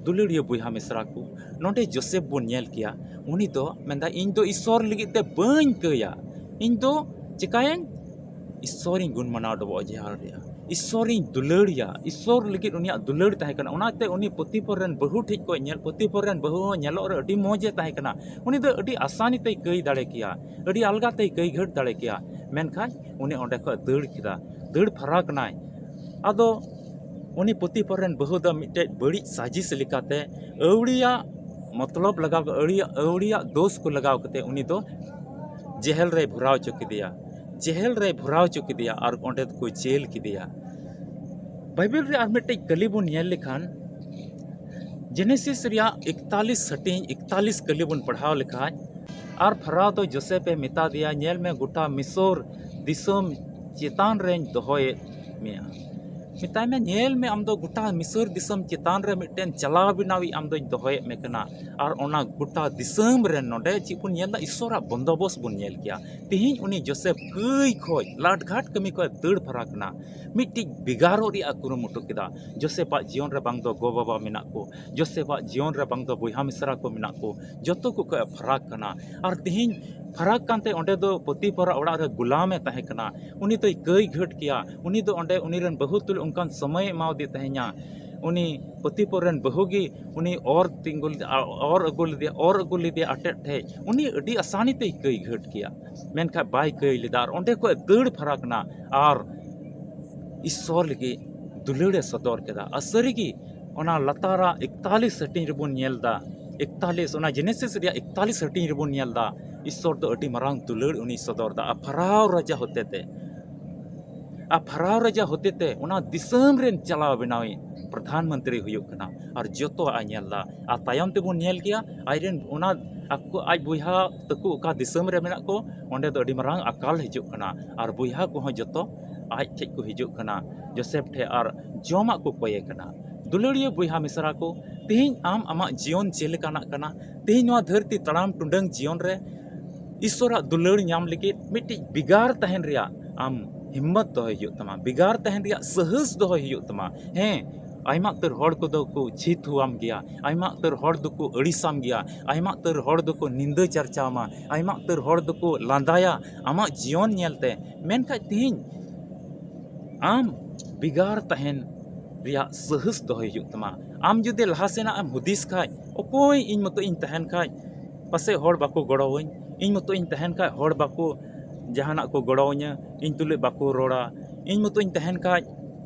ᱫᱩᱞᱟᱹᱲᱤᱭᱟᱹ ᱵᱚᱭᱦᱟ ᱢᱤᱥᱨᱟ ᱠᱚ, ᱱᱚᱰᱮ ᱡᱳᱥᱮᱯ ᱵᱚᱱ ᱧᱮᱞ ᱠᱮᱭᱟ, ᱩᱱᱤ ᱫᱚ ᱢᱮᱱᱫᱟ, ᱤᱧ ᱫᱚ ᱤᱥᱚᱨ ᱞᱟᱹᱜᱤᱫ ᱛᱮ ᱵᱟᱹᱧ ᱠᱟᱹᱭᱟ, ᱤᱧ ᱫᱚ ᱪᱤᱠᱟᱹᱭᱟᱹᱧ, ᱤᱥᱥᱚᱨᱤᱧ ᱜᱩᱱ ᱢᱟᱱᱟᱣ ᱰᱚᱵᱚᱜ ᱡᱚᱦᱟᱨ ᱨᱮᱭᱟ, ᱤᱥᱥᱚᱨᱤᱧ ᱫᱩᱞᱟᱹᱲ ᱭᱟ, ᱤᱥᱥᱚᱨ ᱞᱟᱹᱜᱤᱫ ᱩᱱᱤᱭᱟᱜ ᱫᱩᱞᱟᱹᱲ ᱛᱟᱦᱮᱸ ᱠᱟᱱᱟ᱾ ᱚᱱᱟᱛᱮ ᱩᱱᱤ ᱯᱚᱛᱤᱯᱚᱨ ᱨᱮᱱ ᱵᱟᱹᱦᱩ ᱴᱷᱮᱡ ᱠᱚ ᱧᱮᱞ, ᱯᱚᱛᱤᱯᱚᱨ ᱨᱮᱱ ᱵᱟᱹᱦᱩ ᱦᱚᱸ ᱧᱮᱞᱚᱜ ᱨᱮ ᱟᱹᱰᱤ ᱢᱚᱡᱽ ᱮ ᱛᱟᱦᱮᱸ ᱠᱟᱱᱟ᱾ ᱩᱱᱤ ᱫᱚ ᱟᱹᱰᱤ ᱟᱥᱟᱱᱤ ᱛᱮᱭ ᱠᱟᱹᱭ ᱫᱟᱲᱮ ᱠᱮᱭᱟ, ᱟᱹᱰᱤ ᱟᱞᱜᱟ ᱛᱮᱭ ᱠᱟᱹᱭ ᱜᱷᱟᱹᱴ ᱫᱟᱲᱮ ᱠᱮᱭᱟ᱾ ᱢᱮᱱᱠᱷᱟᱱ ᱩᱱᱤ ᱚᱸᱰᱮ ᱠᱷᱚᱱ ᱫᱟᱹᱲ ᱠᱮᱫᱟ, ᱫᱟᱹᱲ ᱯᱷᱟᱨᱟᱠ ᱮᱱᱟᱭ᱾ ᱟᱫᱚ ᱩᱱᱤ ᱯᱚᱛᱤᱯᱚᱨ ᱨᱮᱱ ᱵᱟᱹᱦᱩ ᱫᱚ ᱢᱤᱫᱴᱮᱡ ᱵᱟᱹᱲᱤᱡ ᱥᱟᱡᱤᱥ ᱞᱮᱠᱟᱛᱮ ᱟᱹᱣᱲᱤᱭᱟᱜ ᱢᱚᱛᱞᱚᱵ ᱞᱟᱜᱟᱣ, ᱟᱹᱣᱲᱤᱭᱟᱜ, ᱟᱹᱣᱲᱤᱭᱟᱜ ᱫᱳᱥ ᱠᱚ ᱞᱟᱜᱟᱣ ᱠᱟᱛᱮ ᱩᱱᱤ ᱫᱚ ᱡᱮᱦᱮᱞ ᱨᱮᱭ ᱵᱷᱚᱨᱟᱣ ᱦᱚᱪᱚ ᱠᱮᱫᱮᱭᱟ, ᱡᱮᱦᱮᱞ ᱨᱮᱭ ᱵᱷᱚᱨᱟᱣ ᱦᱚᱪᱚ ᱠᱮᱫᱮᱭᱟ ᱟᱨ ᱚᱸᱰᱮ ᱫᱚᱠᱚ ᱡᱮᱞ ᱠᱮᱫᱮᱭᱟ᱾ ᱵᱟᱭᱵᱮᱞ ᱨᱮ ᱟᱨ ᱢᱤᱫᱴᱮᱡ ᱠᱟᱹᱞᱤ ᱵᱚᱱ ᱧᱮᱞ ᱞᱮᱠᱷᱟᱱ, ᱡᱮᱱᱮᱥᱤᱥ ᱨᱮᱭᱟᱜ ᱤᱠᱛᱟᱞᱤᱥ ᱦᱟᱹᱴᱤᱧ ᱤᱠᱛᱟᱞᱤᱥ ᱠᱟᱹᱞᱤ ᱵᱚᱱ ᱯᱟᱲᱦᱟᱣ ᱞᱮᱠᱷᱟᱡ, ᱟᱨ ᱯᱷᱟᱨᱟᱣ ᱫᱚ ᱡᱳᱥᱮᱯ ᱮ ᱢᱮᱛᱟ ᱫᱮᱭᱟ, "ᱧᱮᱞ ᱢᱮ, ᱜᱚᱴᱟ ᱢᱤᱥᱚᱨ ᱫᱤᱥᱚᱢ ᱪᱮᱛᱟᱱ ᱨᱮᱧ ᱫᱚᱦᱚᱭᱮᱫ ᱢᱮᱭᱟ᱾" ᱢᱮᱛᱟᱭ ᱢᱮ, ᱧᱮᱞ ᱢᱮ, ᱟᱢ ᱫᱚ ᱜᱚᱴᱟ ᱢᱤᱥᱚᱨ ᱫᱤᱥᱚᱢ ᱪᱮᱛᱟᱱ ᱨᱮ ᱢᱤᱫᱴᱮᱱ ᱪᱟᱞᱟᱣ ᱵᱮᱱᱟᱣᱤᱡ ᱟᱢ ᱫᱚᱧ ᱫᱚᱦᱚᱭᱮᱫ ᱢᱮ ᱠᱟᱱᱟ᱾ ᱟᱨ ᱚᱱᱟ ᱜᱚᱴᱟ ᱫᱤᱥᱚᱢ ᱨᱮᱱ, ᱱᱚᱰᱮ ᱪᱮᱫ ᱵᱚᱱ ᱧᱮᱞ ᱮᱫᱟ? ᱤᱥᱥᱚᱨᱟᱜ ᱵᱚᱱᱫᱚᱵᱚᱥ ᱵᱚᱱ ᱧᱮᱞ ᱠᱮᱭᱟ᱾ ᱛᱮᱦᱮᱧ ᱩᱱᱤ ᱡᱳᱥᱮᱯ ᱠᱟᱹᱭ ᱠᱷᱚᱡ, ᱞᱟᱴᱜᱷᱟᱴ ᱠᱟᱹᱢᱤ ᱠᱷᱚᱡ ᱫᱟᱹᱲ ᱯᱷᱟᱨᱟᱠ ᱮᱱᱟ, ᱢᱤᱫᱴᱤᱡ ᱵᱷᱮᱜᱟᱨᱚᱜ ᱨᱮᱭᱟᱜ ᱠᱩᱨᱩᱢᱩᱴᱩ ᱠᱮᱫᱟ᱾ ᱡᱳᱥᱮᱯᱟᱜ ᱡᱤᱭᱚᱱ ᱨᱮ ᱵᱟᱝ ᱫᱚ ᱜᱚ-ᱵᱟᱵᱟ ᱢᱮᱱᱟᱜ ᱠᱚ, ᱡᱳᱥᱮᱯᱟᱜ ᱡᱤᱭᱚᱱ ᱨᱮ ᱵᱟᱝ ᱫᱚ ᱵᱚᱭᱦᱟ ᱢᱤᱥᱨᱟ ᱠᱚ ᱢᱮᱱᱟᱜ ᱠᱚ, ᱡᱚᱛᱚ ᱠᱚ ᱠᱷᱚᱡ ᱯᱷᱟᱨᱟᱠ ᱠᱟᱱᱟ᱾ ᱟᱨ ᱛᱮᱦᱮᱧ ᱯᱷᱟᱨᱟᱠ ᱠᱟᱱᱛᱮ ᱚᱸᱰᱮ ᱫᱚ ᱯᱚᱛᱤᱯᱚᱨᱟᱜ ᱚᱲᱟᱜ ᱨᱮ ᱜᱩᱞᱟᱢᱮ ᱛᱟᱦᱮᱸ ᱠᱟᱱᱟ᱾ ᱩᱱᱤ ᱫᱚᱭ ᱠᱟᱹᱭ ᱜᱷᱟᱹᱴ ᱠᱮᱭᱟ᱾ ᱩᱱᱤ ᱫᱚ ᱚᱸᱰᱮ ᱩᱱᱤ ᱨᱮᱱ ᱵᱟᱹᱦᱩ ᱛᱩᱞᱩᱡ ᱚᱱᱠᱟᱱ ᱥᱚᱢᱚᱭᱮ ᱮᱢᱟᱣᱟᱫᱮ ᱛᱟᱦᱮᱸᱧᱟ᱾ ᱩᱱᱤ ᱯᱚᱛᱤᱯᱚᱨ ᱨᱮᱱ ᱵᱟᱹᱦᱩ ᱜᱮ ᱩᱱᱤ ᱚᱨ ᱛᱤᱸᱜᱩ ᱞᱮᱫᱮᱭᱟ, ᱚᱨ ᱟᱹᱜᱩ ᱞᱮᱫᱮᱭᱟ, ᱚᱨ ᱟᱹᱜᱩ ᱞᱮᱫᱮᱭᱟ ᱟᱴᱮᱫ ᱴᱷᱮᱡ᱾ ᱩᱱᱤ ᱟᱹᱰᱤ ᱟᱥᱟᱱᱤ ᱛᱮᱭ ᱠᱟᱹᱭ ᱜᱷᱟᱹᱴ ᱠᱮᱭᱟ, ᱢᱮᱱᱠᱷᱟᱱ ᱵᱟᱭ ᱠᱟᱹᱭ ᱞᱮᱫᱟ᱾ ᱟᱨ ᱚᱸᱰᱮ ᱠᱷᱚᱡ ᱫᱟᱹᱲ ᱯᱷᱟᱨᱟᱠ ᱮᱱᱟ ᱟᱨ ᱤᱥᱥᱚᱨ ᱞᱟᱹᱜᱤᱫ ᱫᱩᱞᱟᱹᱲ ᱮ ᱥᱚᱫᱚᱨ ᱠᱮᱫᱟ᱾ ᱟᱨ ᱥᱟᱹᱨᱤᱜᱮ ᱚᱱᱟ ᱞᱟᱛᱟᱨᱟᱜ ᱤᱠᱛᱟᱞᱤᱥ ᱦᱟᱹᱴᱤᱧ ᱨᱮᱵᱚᱱ ᱧᱮᱞ ᱮᱫᱟ, ᱤᱠᱛᱟᱞᱤᱥ, ᱚᱱᱟ ᱡᱮᱱᱮᱥᱤᱥ ᱨᱮᱭᱟᱜ ᱤᱠᱛᱟᱞᱤᱥ ᱦᱟᱹᱴᱤᱧ ᱨᱮᱵᱚᱱ ᱧᱮᱞ ᱮᱫᱟ, ᱤᱥᱥᱚᱨ ᱫᱚ ᱟᱹᱰᱤ ᱢᱟᱨᱟᱝ ᱫᱩᱞᱟᱹᱲ ᱩᱱᱤᱭ ᱥᱚᱫᱚᱨ ᱮᱫᱟ᱾ ᱟᱨ ᱯᱷᱟᱨᱟᱣ ᱨᱟᱡᱟ ᱦᱚᱛᱮᱛᱮ, ᱟᱨ ᱯᱷᱟᱨᱟᱣ ᱨᱟᱡᱟ ᱦᱚᱛᱮᱛᱮ ᱚᱱᱟ ᱫᱤᱥᱚᱢ ᱨᱮᱱ ᱪᱟᱞᱟᱣ ᱵᱮᱱᱟᱣᱤᱡ ᱯᱨᱚᱫᱷᱟᱱ ᱢᱚᱱᱛᱨᱤ ᱦᱩᱭᱩᱜ ᱠᱟᱱᱟ ᱟᱨ ᱡᱚᱛᱚᱣᱟᱜ ᱮ ᱧᱮᱞ ᱮᱫᱟ᱾ ᱟᱨ ᱛᱟᱭᱚᱢ ᱛᱮᱵᱚᱱ ᱧᱮᱞ ᱜᱮᱭᱟ, ᱟᱡᱨᱮᱱ ᱚᱱᱟ ᱟᱠᱚ, ᱟᱡ ᱵᱚᱭᱦᱟ ᱛᱟᱠᱚ ᱚᱠᱟ ᱫᱤᱥᱚᱢ ᱨᱮ ᱢᱮᱱᱟᱜ ᱠᱚ, ᱚᱸᱰᱮ ᱫᱚ ᱟᱹᱰᱤ ᱢᱟᱨᱟᱝ ᱟᱠᱟᱞ ᱦᱤᱡᱩᱜ ᱠᱟᱱᱟ ᱟᱨ ᱵᱚᱭᱦᱟ ᱠᱚᱦᱚᱸ ᱡᱚᱛᱚ ᱟᱡ ᱴᱷᱮᱡ ᱠᱚ ᱦᱤᱡᱩᱜ ᱠᱟᱱᱟ, ᱡᱳᱥᱮᱯ ᱴᱷᱮᱡ, ᱟᱨ ᱡᱚᱢᱟᱜ ᱠᱚ ᱠᱚᱭᱮ ᱠᱟᱱᱟ᱾ ᱫᱩᱞᱟᱹᱲᱤᱭᱟᱹ ᱵᱚᱭᱦᱟ ᱢᱤᱥᱨᱟ ᱠᱚ, ᱛᱮᱦᱮᱧ ᱟᱢ ᱟᱢᱟᱜ ᱡᱤᱭᱚᱱ ᱪᱮᱫ ᱞᱮᱠᱟᱱᱟᱜ ᱠᱟᱱᱟ? ᱛᱮᱦᱮᱧ ᱱᱚᱣᱟ ᱫᱷᱟᱹᱨᱛᱤ ᱛᱟᱲᱟᱢ ᱴᱩᱰᱟᱹᱝ ᱡᱤᱭᱚᱱ ᱨᱮ ᱤᱥᱥᱚᱨᱟᱜ ᱫᱩᱞᱟᱹᱲ ᱧᱟᱢ ᱞᱟᱹᱜᱤᱫ ᱢᱤᱫᱴᱤᱡ ᱵᱷᱮᱜᱟᱨ ᱛᱟᱦᱮᱱ ᱨᱮᱭᱟᱜ ᱟᱢ ᱦᱤᱢᱢᱚᱛ ᱫᱚᱦᱚᱭ ᱦᱩᱭᱩᱜ ᱛᱟᱢᱟ, ᱵᱷᱮᱜᱟᱨ ᱛᱟᱦᱮᱱ ᱨᱮᱭᱟᱜ ᱥᱟᱦᱚᱥ ᱫᱚᱦᱚᱭ ᱦᱩᱭᱩᱜ ᱛᱟᱢᱟ᱾ ᱦᱮᱸ, ᱟᱭᱢᱟ ᱩᱛᱟᱹᱨ ᱦᱚᱲ ᱠᱚᱫᱚ ᱠᱚ ᱪᱷᱤᱛ ᱦᱩᱣᱟᱢ ᱜᱮᱭᱟ, ᱟᱭᱢᱟ ᱩᱛᱟᱹᱨ ᱦᱚᱲ ᱫᱚᱠᱚ ᱟᱹᱲᱤᱥᱟᱢ ᱜᱮᱭᱟ, ᱟᱭᱢᱟ ᱩᱛᱟᱹᱨ ᱦᱚᱲ ᱫᱚᱠᱚ ᱱᱤᱱᱫᱟᱹ ᱪᱟᱨᱪᱟᱣᱟᱢᱟ, ᱟᱭᱢᱟ ᱩᱛᱟᱹᱨ ᱦᱚᱲ ᱫᱚᱠᱚ ᱞᱟᱸᱫᱟᱭᱟ ᱟᱢᱟᱜ ᱡᱤᱭᱚᱱ ᱧᱮᱞᱛᱮ᱾ ᱢᱮᱱᱠᱷᱟᱡ ᱛᱤᱦᱤᱧ ᱟᱢ ᱵᱷᱮᱜᱟᱨ ᱛᱟᱦᱮᱱ ᱨᱮᱭᱟᱜ ᱥᱟᱦᱚᱥ ᱫᱚᱦᱚᱭ ᱦᱩᱭᱩᱜ ᱛᱟᱢᱟ᱾ ᱟᱢ ᱡᱩᱫᱤ ᱞᱟᱦᱟ ᱥᱮᱱᱟᱜ ᱮᱢ ᱦᱩᱫᱤᱥ ᱠᱷᱟᱡ, ᱚᱠᱚᱭ ᱤᱧ ᱢᱚᱛᱚ ᱤᱧ ᱛᱟᱦᱮᱱ ᱠᱷᱟᱡ, ᱯᱟᱥᱮᱡ ᱦᱚᱲ ᱵᱟᱠᱚ ᱜᱚᱲᱚᱣᱟᱹᱧ, ᱤᱧ ᱢᱚᱛᱚ ᱤᱧ ᱛᱟᱦᱮᱱ ᱠᱷᱟᱡ ᱦᱚᱲ ᱵᱟᱠᱚ ᱡᱟᱦᱟᱱᱟᱜ ᱠᱚ ᱜᱚᱲᱚᱣᱟᱹᱧᱟ, ᱤᱧ ᱛᱩᱞᱩᱡ ᱵᱟᱠᱚ ᱨᱚᱲᱟ, ᱤᱧ ᱢᱚᱛᱚ ᱤᱧ ᱛᱟᱦᱮᱱ ᱠᱷᱟᱡ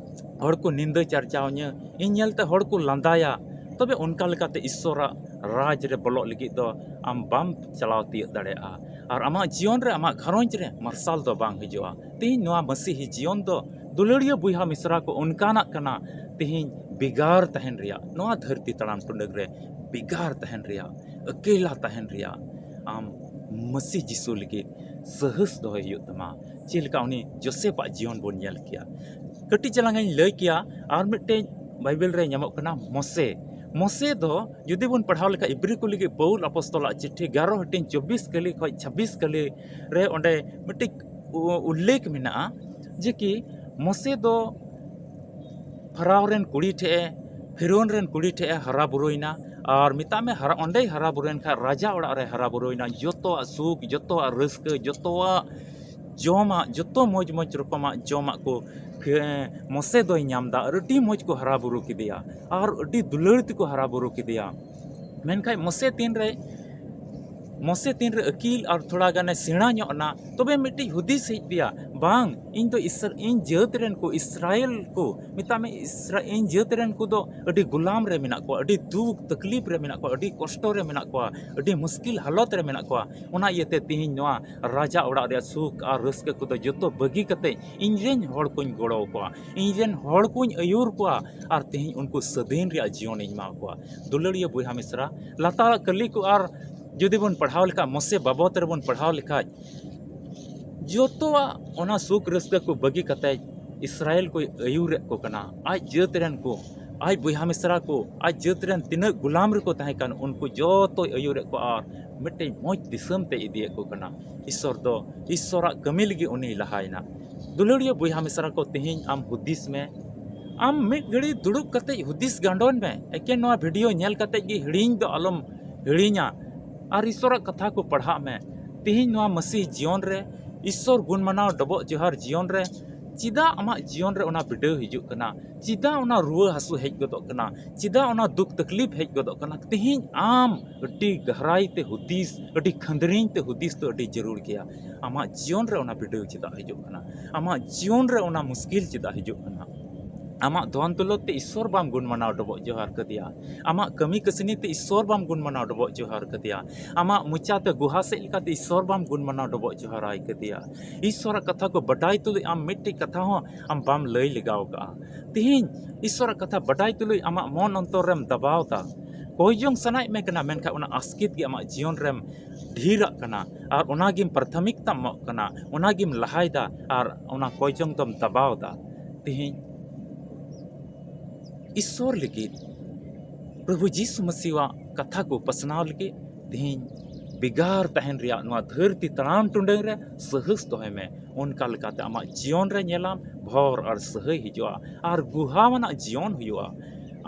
ᱦᱚᱲ ᱠᱚ ᱱᱤᱱᱫᱟᱹ ᱪᱟᱨᱪᱟᱣᱟᱹᱧᱟ, ᱤᱧ ᱧᱮᱞᱛᱮ ᱦᱚᱲ ᱠᱚ ᱞᱟᱸᱫᱟᱭᱟ, ᱛᱚᱵᱮ ᱚᱱᱠᱟ ᱞᱮᱠᱟᱛᱮ ᱤᱥᱥᱚᱨᱟᱜ ᱨᱟᱡᱽ ᱨᱮ ᱵᱚᱞᱚᱜ ᱞᱟᱹᱜᱤᱫ ᱫᱚ ᱟᱢ ᱵᱟᱢ ᱪᱟᱞᱟᱣ ᱛᱤᱭᱟᱹᱜ ᱫᱟᱲᱮᱭᱟᱜᱼᱟ᱾ ᱟᱨ ᱟᱢᱟᱜ ᱡᱤᱭᱚᱱ ᱨᱮ, ᱟᱢᱟᱜ ᱜᱷᱟᱨᱚᱸᱡᱽ ᱨᱮ ᱢᱟᱨᱥᱟᱞ ᱫᱚ ᱵᱟᱝ ᱦᱤᱡᱩᱜᱼᱟ᱾ ᱛᱮᱦᱮᱧ ᱱᱚᱣᱟ ᱢᱟᱹᱥᱤᱦᱤ ᱡᱤᱭᱚᱱ ᱫᱚ, ᱫᱩᱞᱟᱹᱲᱤᱭᱟᱹ ᱵᱚᱭᱦᱟ ᱢᱤᱥᱨᱟ ᱠᱚ, ᱚᱱᱠᱟᱱᱟᱜ ᱠᱟᱱᱟ ᱛᱮᱦᱮᱧ ᱵᱷᱮᱜᱟᱨ ᱛᱟᱦᱮᱱ ᱨᱮᱭᱟᱜ, ᱱᱚᱣᱟ ᱫᱷᱟᱹᱨᱛᱤ ᱛᱟᱲᱟᱢ ᱴᱩᱰᱟᱹᱜ ᱨᱮ ᱵᱷᱮᱜᱟᱨ ᱛᱟᱦᱮᱱ ᱨᱮᱭᱟᱜ, ᱟᱹᱠᱮᱞᱟ ᱛᱟᱦᱮᱱ ᱨᱮᱭᱟᱜ᱾ ᱟᱢ ᱢᱟᱹᱥᱤ ᱡᱤᱥᱩ ᱞᱟᱹᱜᱤᱫ ᱥᱟᱦᱚᱥ ᱫᱚᱦᱚᱭ ᱦᱩᱭᱩᱜ ᱛᱟᱢᱟ᱾ ᱪᱮᱫ ᱞᱮᱠᱟ ᱩᱱᱤ ᱡᱳᱥᱮᱯᱟᱜ ᱡᱤᱭᱚᱱ ᱵᱚᱱ ᱧᱮᱞ ᱠᱮᱭᱟ᱾ ᱠᱟᱹᱴᱤᱡ ᱪᱟᱞᱟᱝ ᱤᱧ ᱞᱟᱹᱭ ᱠᱮᱭᱟ, ᱟᱨ ᱢᱤᱫᱴᱮᱡ ᱵᱟᱭᱵᱮᱞ ᱨᱮ ᱧᱟᱢᱚᱜ ᱠᱟᱱᱟ ᱢᱚᱥᱮ᱾ ᱢᱚᱥᱮ ᱫᱚ ᱡᱩᱫᱤ ᱵᱚᱱ ᱯᱟᱲᱦᱟᱣ ᱞᱮᱠᱷᱟᱡ, ᱤᱵᱨᱤ ᱠᱚ ᱞᱟᱹᱜᱤᱫ ᱯᱟᱹᱣᱩᱞ ᱟᱯᱚᱥᱛᱚᱞᱟᱜ ᱪᱤᱴᱷᱤ ᱮᱜᱟᱨᱚ ᱦᱟᱹᱴᱤᱧ ᱪᱚᱵᱵᱤᱥ ᱠᱟᱹᱞᱤ ᱠᱷᱚᱡ ᱪᱷᱟᱵᱵᱤᱥ ᱠᱟᱹᱞᱤ ᱨᱮ ᱚᱸᱰᱮ ᱢᱤᱫᱴᱤᱡ ᱩ-, ᱩᱞᱞᱮᱠᱷ ᱢᱮᱱᱟᱜᱼᱟ ᱡᱮ ᱠᱤ ᱢᱚᱥᱮ ᱫᱚ ᱯᱷᱟᱨᱟᱣ ᱨᱮᱱ ᱠᱩᱲᱤ ᱴᱷᱮᱡ ᱮ, ᱯᱷᱤᱨᱳᱱ ᱨᱮᱱ ᱠᱩᱲᱤ ᱴᱷᱮᱡ ᱮ ᱦᱟᱨᱟ ᱵᱩᱨᱩᱭᱮᱱᱟ᱾ ᱟᱨ ᱢᱮᱛᱟᱜ ᱢᱮ, ᱦᱟᱨᱟ, ᱚᱸᱰᱮᱭ ᱦᱟᱨᱟ ᱵᱩᱨᱩᱭᱮᱱ ᱠᱷᱟᱡ, ᱨᱟᱡᱟ ᱚᱲᱟᱜ ᱨᱮ ᱦᱟᱨᱟ ᱵᱩᱨᱩᱭᱮᱱᱟ᱾ ᱡᱚᱛᱚᱣᱟᱜ ᱥᱩᱠ, ᱡᱚᱛᱚᱣᱟᱜ ᱨᱟᱹᱥᱠᱟᱹ, ᱡᱚᱛᱚᱣᱟᱜ ᱡᱚᱢᱟᱜ, ᱡᱚᱛᱚ ᱢᱚᱡᱽ ᱢᱚᱡᱽ ᱨᱚᱠᱚᱢᱟᱜ ᱡᱚᱢᱟᱜ ᱠᱚ ᱯᱷᱤ-, ᱢᱚᱥᱮ ᱫᱚᱭ ᱧᱟᱢ ᱮᱫᱟ᱾ ᱟᱹᱰᱤ ᱢᱚᱡᱽ ᱠᱚ ᱦᱟᱨᱟ ᱵᱩᱨᱩ ᱠᱮᱫᱮᱭᱟ ᱟᱨ ᱟᱹᱰᱤ ᱫᱩᱞᱟᱹᱲ ᱛᱮᱠᱚ ᱦᱟᱨᱟ ᱵᱩᱨᱩ ᱠᱮᱫᱮᱭᱟ᱾ ᱢᱮᱱᱠᱷᱟᱡ ᱢᱚᱥᱮ ᱛᱤᱱᱨᱮ, ᱢᱚᱥᱮ ᱛᱤᱱᱨᱮ ᱟᱹᱠᱤᱞ ᱟᱨ ᱛᱷᱚᱲᱟ ᱜᱟᱱᱮ ᱥᱮᱬᱟ ᱧᱚᱜ ᱮᱱᱟ, ᱛᱚᱵᱮ ᱢᱤᱫᱴᱤᱡ ᱦᱩᱫᱤᱥ ᱦᱮᱡ ᱟᱫᱮᱭᱟ, ᱵᱟᱝ, ᱤᱧ ᱫᱚ ᱤᱥᱨ-, ᱤᱧ ᱡᱟᱹᱛ ᱨᱮᱱ ᱠᱚ, ᱤᱥᱨᱟᱭᱮᱞ ᱠᱚ, ᱢᱮᱛᱟᱜ ᱢᱮ, ᱤᱥᱨᱟ-, ᱤᱧ ᱡᱟᱹᱛ ᱨᱮᱱ ᱠᱚᱫᱚ ᱟᱹᱰᱤ ᱜᱩᱞᱟᱢ ᱨᱮ ᱢᱮᱱᱟᱜ ᱠᱚᱣᱟ, ᱟᱹᱰᱤ ᱫᱩᱠ ᱛᱟᱠᱞᱤᱯ ᱨᱮ ᱢᱮᱱᱟᱜ ᱠᱚᱣᱟ, ᱟᱹᱰᱤ ᱠᱚᱥᱴᱚ ᱨᱮ ᱢᱮᱱᱟᱜ ᱠᱚᱣᱟ, ᱟᱹᱰᱤ ᱢᱩᱥᱠᱤᱞ ᱦᱟᱞᱚᱛ ᱨᱮ ᱢᱮᱱᱟᱜ ᱠᱚᱣᱟ᱾ ᱚᱱᱟ ᱤᱭᱟᱹᱛᱮ ᱛᱤᱦᱤᱧ ᱱᱚᱣᱟ ᱨᱟᱡᱟ ᱚᱲᱟᱜ ᱨᱮᱭᱟᱜ ᱥᱩᱠ ᱟᱨ ᱨᱟᱹᱥᱠᱟᱹ ᱠᱚᱫᱚ ᱡᱚᱛᱚ ᱵᱟᱹᱜᱤ ᱠᱟᱛᱮ ᱤᱧ ᱨᱮᱱ ᱦᱚᱲ ᱠᱚᱧ ᱜᱚᱲᱚ ᱟᱠᱚᱣᱟ, ᱤᱧ ᱨᱮᱱ ᱦᱚᱲ ᱠᱚᱧ ᱟᱹᱭᱩᱨ ᱠᱚᱣᱟ, ᱟᱨ ᱛᱤᱦᱤᱧ ᱩᱱᱠᱩ ᱥᱟᱹᱫᱷᱤᱱ ᱨᱮᱭᱟᱜ ᱡᱤᱭᱚᱱ ᱤᱧ ᱮᱢᱟ ᱠᱚᱣᱟ᱾ ᱫᱩᱞᱟᱹᱲᱤᱭᱟᱹ ᱵᱚᱭᱦᱟ ᱢᱤᱥᱨᱟ, ᱞᱟᱛᱟᱨᱟᱜ ᱠᱟᱹᱞᱤ ᱠᱚ ᱟᱨ ᱡᱩᱫᱤ ᱵᱚᱱ ᱯᱟᱲᱦᱟᱣ ᱞᱮᱠᱷᱟᱡ, ᱢᱚᱥᱮ ᱵᱟᱵᱚᱛ ᱨᱮᱵᱚᱱ ᱯᱟᱲᱦᱟᱣ ᱞᱮᱠᱷᱟᱡ, ᱡᱚᱛᱚᱣᱟᱜ ᱚᱱᱟ ᱥᱩᱠ ᱨᱟᱹᱥᱠᱟᱹ ᱠᱚ ᱵᱟᱹᱜᱤ ᱠᱟᱛᱮ ᱤᱥᱨᱟᱭᱮᱞ ᱠᱚᱭ ᱟᱹᱭᱩᱨᱮᱫ ᱠᱚ ᱠᱟᱱᱟ᱾ ᱟᱡ ᱡᱟᱹᱛ ᱨᱮᱱ ᱠᱚ, ᱟᱡ ᱵᱚᱭᱦᱟ ᱢᱤᱥᱨᱟ ᱠᱚ, ᱟᱡ ᱡᱟᱹᱛ ᱨᱮᱱ ᱛᱤᱱᱟᱹᱜ ᱜᱩᱞᱟᱢ ᱨᱮᱠᱚ ᱛᱟᱦᱮᱸ ᱠᱟᱱ, ᱩᱱᱠᱩ ᱡᱚᱛᱚᱭ ᱟᱹᱭᱩᱨᱮᱫ ᱠᱚᱣᱟ ᱟᱨ ᱢᱤᱫᱴᱮᱱ ᱢᱚᱡᱽ ᱫᱤᱥᱚᱢ ᱛᱮ ᱤᱫᱤᱭᱮᱫ ᱠᱚ ᱠᱟᱱᱟ᱾ ᱤᱥᱥᱚᱨ ᱫᱚ, ᱤᱥᱥᱚᱨᱟᱜ ᱠᱟᱹᱢᱤ ᱞᱟᱹᱜᱤᱫ ᱩᱱᱤᱭ ᱞᱟᱦᱟᱭᱮᱱᱟ᱾ ᱫᱩᱞᱟᱹᱲᱤᱭᱟᱹ ᱵᱚᱭᱦᱟ ᱢᱤᱥᱨᱟ ᱠᱚ, ᱛᱮᱦᱮᱧ ᱟᱢ ᱦᱩᱫᱤᱥ ᱢᱮ, ᱟᱢ ᱢᱤᱫ ᱜᱷᱟᱹᱲᱤ ᱫᱩᱲᱩᱵ ᱠᱟᱛᱮ ᱦᱩᱫᱤᱥ ᱜᱟᱸᱰᱚᱱ ᱢᱮ᱾ ᱮᱠᱮᱱ ᱱᱚᱣᱟ ᱵᱷᱤᱰᱤᱭᱳ ᱧᱮᱞ ᱠᱟᱛᱮ ᱜᱮ ᱦᱤᱲᱤᱧ ᱫᱚ ᱟᱞᱚᱢ ᱦᱤᱲᱤᱧᱟ, ᱟᱨ ᱤᱥᱚᱨᱟᱜ ᱠᱟᱛᱷᱟ ᱠᱚ ᱯᱟᱲᱦᱟᱜ ᱢᱮ᱾ ᱛᱤᱦᱤᱧ ᱱᱚᱣᱟ ᱢᱟᱹᱥᱤ ᱡᱤᱭᱚᱱ ᱨᱮ, ᱤᱥᱚᱨ ᱜᱩᱱ ᱢᱟᱱᱟᱣ ᱰᱚᱵᱚᱜ ᱡᱚᱦᱟᱨ ᱡᱤᱭᱚᱱ ᱨᱮ, ᱪᱮᱫᱟᱜ ᱟᱢᱟᱜ ᱡᱤᱭᱚᱱ ᱨᱮ ᱚᱱᱟ ᱵᱤᱰᱟᱹᱣ ᱦᱤᱡᱩᱜ ᱠᱟᱱᱟ? ᱪᱮᱫᱟᱜ ᱚᱱᱟ ᱨᱩᱣᱟᱹ ᱦᱟᱹᱥᱩ ᱦᱮᱡ ᱜᱚᱫᱚᱜ ᱠᱟᱱᱟ? ᱪᱮᱫᱟᱜ ᱚᱱᱟ ᱫᱩᱠ ᱛᱟᱠᱞᱤᱯ ᱦᱮᱡ ᱜᱚᱫᱚᱜ ᱠᱟᱱᱟ? ᱛᱤᱦᱤᱧ ᱟᱢ ᱟᱹᱰᱤ ᱜᱟᱦᱨᱟᱭ ᱛᱮ ᱦᱩᱫᱤᱥ, ᱟᱹᱰᱤ ᱠᱷᱟᱹᱱᱫᱽᱨᱤᱧ ᱛᱮ ᱦᱩᱫᱤᱥ ᱫᱚ ᱟᱹᱰᱤ ᱡᱟᱹᱨᱩᱲ ᱜᱮᱭᱟ᱾ ᱟᱢᱟᱜ ᱡᱤᱭᱚᱱ ᱨᱮ ᱚᱱᱟ ᱵᱤᱰᱟᱹᱣ ᱪᱮᱫᱟᱜ ᱦᱤᱡᱩᱜ ᱠᱟᱱᱟ? ᱟᱢᱟᱜ ᱡᱤᱭᱚᱱ ᱨᱮ ᱚᱱᱟ ᱢᱩᱥᱠᱤᱞ ᱪᱮᱫᱟᱜ ᱦᱤᱡᱩᱜ ᱠᱟᱱᱟ? ᱟᱢᱟᱜ ᱫᱷᱚᱱ ᱫᱚᱞᱚᱛ ᱛᱮ ᱤᱥᱚᱨ ᱵᱟᱢ ᱜᱩᱱ ᱢᱟᱱᱟᱣ ᱰᱚᱵᱚᱜ ᱡᱚᱦᱟᱨ ᱠᱟᱫᱮᱭᱟ᱾ ᱟᱢᱟᱜ ᱠᱟᱹᱢᱤ ᱠᱟᱹᱥᱱᱤ ᱛᱮ ᱤᱥᱚᱨ ᱵᱟᱢ ᱜᱩᱱ ᱢᱟᱱᱟᱣ ᱰᱚᱵᱚᱜ ᱡᱚᱦᱟᱨ ᱠᱟᱫᱮᱭᱟ᱾ ᱟᱢᱟᱜ ᱢᱚᱪᱟ ᱛᱮ ᱜᱩᱦᱟ ᱥᱮᱫ ᱞᱮᱠᱟᱛᱮ ᱤᱥᱚᱨ ᱵᱟᱢ ᱜᱩᱱ ᱢᱟᱱᱟᱣ ᱰᱚᱵᱚᱜ ᱡᱚᱦᱟᱨᱟᱭ ᱠᱟᱫᱮᱭᱟ᱾ ᱤᱥᱚᱨᱟᱜ ᱠᱟᱛᱷᱟ ᱠᱚ ᱵᱟᱰᱟᱭ ᱛᱩᱞᱩᱡ ᱟᱢ ᱢᱤᱫᱴᱮᱡ ᱠᱟᱛᱷᱟ ᱦᱚᱸ ᱟᱢ ᱵᱟᱢ ᱞᱟᱹᱭ ᱞᱮᱜᱟᱣ ᱠᱟᱜᱼᱟ᱾ ᱛᱤᱦᱤᱧ ᱤᱥᱚᱨᱟᱜ ᱠᱟᱛᱷᱟ ᱵᱟᱰᱟᱭ ᱛᱩᱞᱩᱡ ᱟᱢᱟᱜ ᱢᱚᱱ ᱚᱱᱛᱚᱨ ᱨᱮᱢ ᱫᱟᱵᱟᱣ ᱫᱟ᱾ ᱠᱚᱭ ᱡᱚᱝ ᱥᱟᱱᱟᱭᱮᱫ ᱢᱮ ᱠᱟᱱᱟ, ᱢᱮᱱᱠᱷᱟᱱ ᱚᱱᱟ ᱟᱥᱠᱮᱛ ᱜᱮ ᱟᱢᱟᱜ ᱡᱤᱭᱚᱱ ᱨᱮᱢ ᱰᱷᱤᱨᱟᱜ ᱠᱟᱱᱟ ᱟᱨ ᱚᱱᱟᱜᱮᱢ ᱯᱨᱟᱛᱷᱚᱢᱤᱠᱛᱟᱢ ᱮᱢᱚᱜ ᱠᱟᱱᱟ, ᱚᱱᱟᱜᱮᱢ ᱞᱟᱦᱟᱭᱮᱫᱟ ᱟᱨ ᱚᱱᱟ ᱠᱚᱭ ᱡᱚᱝ ᱫᱚᱢ ᱫᱟᱵᱟᱣ ᱫᱟ᱾ ᱛᱤᱦᱤᱧ ᱤᱥᱚᱨ ᱞᱟᱹᱜᱤᱫ, ᱯᱨᱚᱵᱷᱩ ᱡᱤᱥᱩ ᱢᱟᱹᱥᱤᱣᱟᱜ ᱠᱟᱛᱷᱟ ᱠᱚ ᱯᱟᱥᱱᱟᱣ ᱞᱟᱹᱜᱤᱫ ᱛᱤᱦᱤᱧ ᱵᱮᱜᱟᱨ ᱛᱟᱦᱮᱱ ᱨᱮᱭᱟᱜ ᱱᱚᱣᱟ ᱫᱷᱟᱹᱨᱛᱤ ᱛᱟᱲᱟᱢ ᱴᱩᱰᱟᱹᱝ ᱨᱮ ᱥᱟᱦᱚᱥ ᱫᱚᱦᱚᱭ ᱢᱮ᱾ ᱚᱱᱠᱟ ᱞᱮᱠᱟᱛᱮ ᱟᱢᱟᱜ ᱡᱤᱭᱚᱱ ᱨᱮ ᱧᱮᱞᱟᱢ ᱵᱷᱚᱨ ᱟᱨ ᱥᱟᱹᱦᱟᱹᱭ ᱦᱤᱡᱩᱜᱼᱟ ᱟᱨ ᱜᱩᱦᱟᱣᱟᱱᱟᱜ ᱡᱤᱭᱚᱱ ᱦᱩᱭᱩᱜᱼᱟ᱾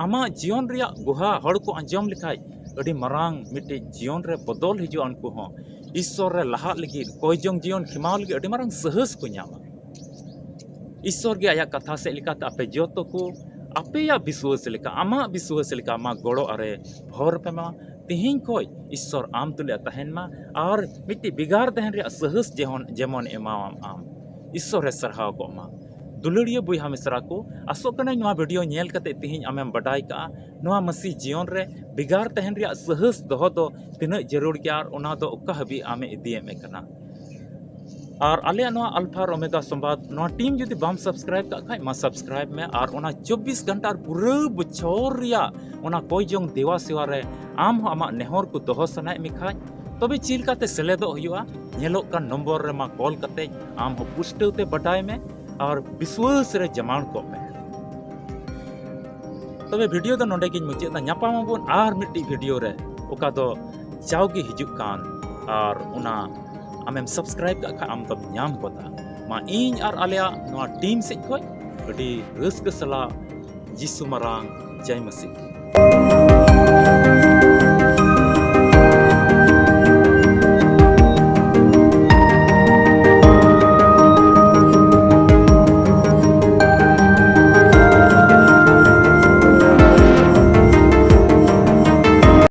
ᱟᱢᱟᱜ ᱡᱤᱭᱚᱱ ᱨᱮᱭᱟᱜ ᱜᱩᱦᱟ ᱦᱚᱲ ᱠᱚ ᱟᱸᱡᱚᱢ ᱞᱮᱠᱷᱟᱡ ᱟᱹᱰᱤ ᱢᱟᱨᱟᱝ ᱢᱤᱫᱴᱤᱡ ᱡᱤᱭᱚᱱ ᱨᱮ ᱵᱚᱫᱚᱞ ᱦᱤᱡᱩᱜᱼᱟ᱾ ᱩᱱᱠᱩ ᱦᱚᱸ ᱤᱥᱚᱨ ᱨᱮ ᱞᱟᱦᱟᱜ ᱞᱟᱹᱜᱤᱫ, ᱠᱚᱭ ᱡᱚᱝ ᱡᱤᱭᱚᱱ ᱠᱷᱮᱢᱟᱣ ᱞᱟᱹᱜᱤᱫ ᱟᱹᱰᱤ ᱢᱟᱨᱟᱝ ᱥᱟᱦᱚᱥ ᱠᱚ ᱧᱟᱢᱟ᱾ ᱤᱥᱚᱨ ᱜᱮ ᱟᱭᱟᱜ ᱠᱟᱛᱷᱟ ᱥᱮᱫ ᱞᱮᱠᱟᱛᱮ ᱟᱯᱮ ᱡᱚᱛᱚ ᱠᱚ ᱟᱯᱮᱭᱟᱜ ᱵᱤᱥᱣᱟᱹᱥ ᱞᱮᱠᱟ, ᱟᱢᱟᱜ ᱵᱤᱥᱣᱟᱹᱥ ᱞᱮᱠᱟ ᱟᱢᱟᱜ ᱜᱚᱲᱚ ᱟᱨᱮ ᱵᱷᱚᱨ ᱯᱮ ᱢᱟ᱾ ᱛᱤᱦᱤᱧ ᱠᱷᱚᱡ ᱤᱥᱚᱨ ᱟᱢ ᱛᱩᱞᱩᱡ ᱮ ᱛᱟᱦᱮᱱ ᱢᱟ ᱟᱨ ᱢᱤᱫᱴᱤᱡ ᱵᱷᱮᱜᱟᱨ ᱛᱟᱦᱮᱱ ᱨᱮᱭᱟᱜ ᱥᱟᱦᱚᱥ ᱡᱮᱦᱚᱱ, ᱡᱮᱢᱚᱱ ᱮᱢᱟᱣᱟᱢ ᱟᱢ᱾ ᱤᱥᱚᱨ ᱮ ᱥᱟᱨᱦᱟᱣ ᱠᱚᱜ ᱢᱟ᱾ ᱫᱩᱞᱟᱹᱲᱤᱭᱟᱹ ᱵᱚᱭᱦᱟ ᱢᱤᱥᱨᱟ ᱠᱚ, ᱟᱥᱚᱜ ᱠᱟᱹᱱᱟᱹᱧ ᱱᱚᱣᱟ ᱵᱷᱤᱰᱤᱭᱳ ᱧᱮᱞ ᱠᱟᱛᱮ ᱛᱤᱦᱤᱧ ᱟᱢᱮᱢ ᱵᱟᱰᱟᱭ ᱠᱟᱜᱼᱟ ᱱᱚᱣᱟ ᱢᱟᱹᱥᱤ ᱡᱤᱭᱚᱱ ᱨᱮ ᱵᱷᱮᱜᱟᱨ ᱛᱟᱦᱮᱱ ᱨᱮᱭᱟᱜ ᱥᱟᱦᱚᱥ ᱫᱚᱦᱚ ᱫᱚ ᱛᱤᱱᱟᱹᱜ ᱡᱟᱹᱨᱩᱲ ᱜᱮᱭᱟ ᱟᱨ ᱚᱱᱟ ᱫᱚ ᱚᱠᱟ ᱦᱟᱹᱵᱤᱡ ᱟᱢᱮ ᱤᱫᱤᱭᱮᱫ ᱢᱮ ᱠᱟᱱᱟ᱾ ᱟᱨ ᱟᱞᱮᱭᱟᱜ ᱱᱚᱣᱟ ᱟᱞᱯᱷᱟ ᱟᱨ ᱳᱢᱮᱜᱟ ᱥᱚᱢᱵᱟᱫ ᱱᱚᱣᱟ ᱴᱤᱢ ᱡᱩᱫᱤ ᱵᱟᱢ ᱥᱟᱵᱥᱠᱨᱟᱭᱤᱵ ᱠᱟᱜ ᱠᱷᱟᱡ ᱢᱟ ᱥᱟᱵᱥᱠᱨᱟᱭᱤᱵ ᱢᱮ, ᱟᱨ ᱚᱱᱟ ᱪᱚᱵᱵᱤᱥ ᱜᱷᱚᱱᱴᱟ ᱟᱨ ᱯᱩᱨᱟᱹ ᱵᱚᱪᱷᱚᱨ ᱨᱮᱭᱟᱜ ᱚᱱᱟ ᱠᱚᱭ ᱡᱚᱝ ᱫᱮᱣᱟ ᱥᱮᱣᱟ ᱨᱮ ᱟᱢ ᱦᱚᱸ ᱟᱢᱟᱜ ᱱᱮᱦᱚᱨ ᱠᱚ ᱫᱚᱦᱚ ᱥᱟᱱᱟᱭᱮᱫ ᱢᱮ ᱠᱷᱟᱡ, ᱛᱚᱵᱮ ᱪᱮᱫ ᱞᱮᱠᱟᱛᱮ ᱥᱮᱞᱮᱫᱚᱜ ᱦᱩᱭᱩᱜᱼᱟ? ᱧᱮᱞᱚᱜ ᱠᱟᱱ ᱱᱚᱢᱵᱚᱨ ᱨᱮᱢᱟ ᱠᱚᱞ ᱠᱟᱛᱮ ᱟᱢ ᱦᱚᱸ ᱯᱩᱥᱴᱟᱹᱣ ᱛᱮ ᱵᱟᱰᱟᱭ ᱢᱮ ᱟᱨ ᱵᱤᱥᱣᱟᱹᱥ ᱨᱮ ᱡᱟᱢᱟᱲ ᱠᱚᱜ ᱢᱮ᱾ ᱛᱚᱵᱮ ᱵᱷᱤᱰᱤᱭᱳ ᱫᱚ ᱱᱚᱰᱮ ᱜᱤᱧ ᱢᱩᱪᱟᱹᱫ ᱮᱫᱟ᱾ ᱧᱟᱯᱟᱢ ᱟᱵᱚᱱ ᱟᱨ ᱢᱤᱫᱴᱤᱡ ᱵᱷᱤᱰᱤᱭᱳ ᱨᱮ, ᱚᱠᱟ ᱫᱚ ᱡᱟᱣᱜᱮ ᱦᱤᱡᱩᱜ ᱠᱟᱱ, ᱟᱨ ᱚᱱᱟ ᱟᱢᱮᱢ ᱥᱟᱵᱥᱠᱨᱟᱭᱤᱵ ᱠᱟᱜ ᱠᱷᱟᱡ ᱟᱢ ᱫᱚᱢ ᱧᱟᱢ ᱜᱚᱫᱟ᱾ ᱢᱟ ᱤᱧ ᱟᱨ ᱟᱞᱮᱭᱟᱜ ᱱᱚᱣᱟ ᱴᱤᱢ ᱥᱮᱫ ᱠᱷᱚᱡ ᱟᱹᱰᱤ ᱨᱟᱹᱥᱠᱟᱹ ᱥᱟᱞᱟᱜ ᱡᱤᱥᱩ ᱢᱟᱨᱟᱝ ᱡᱟᱭ ᱢᱟᱹᱥᱤ᱾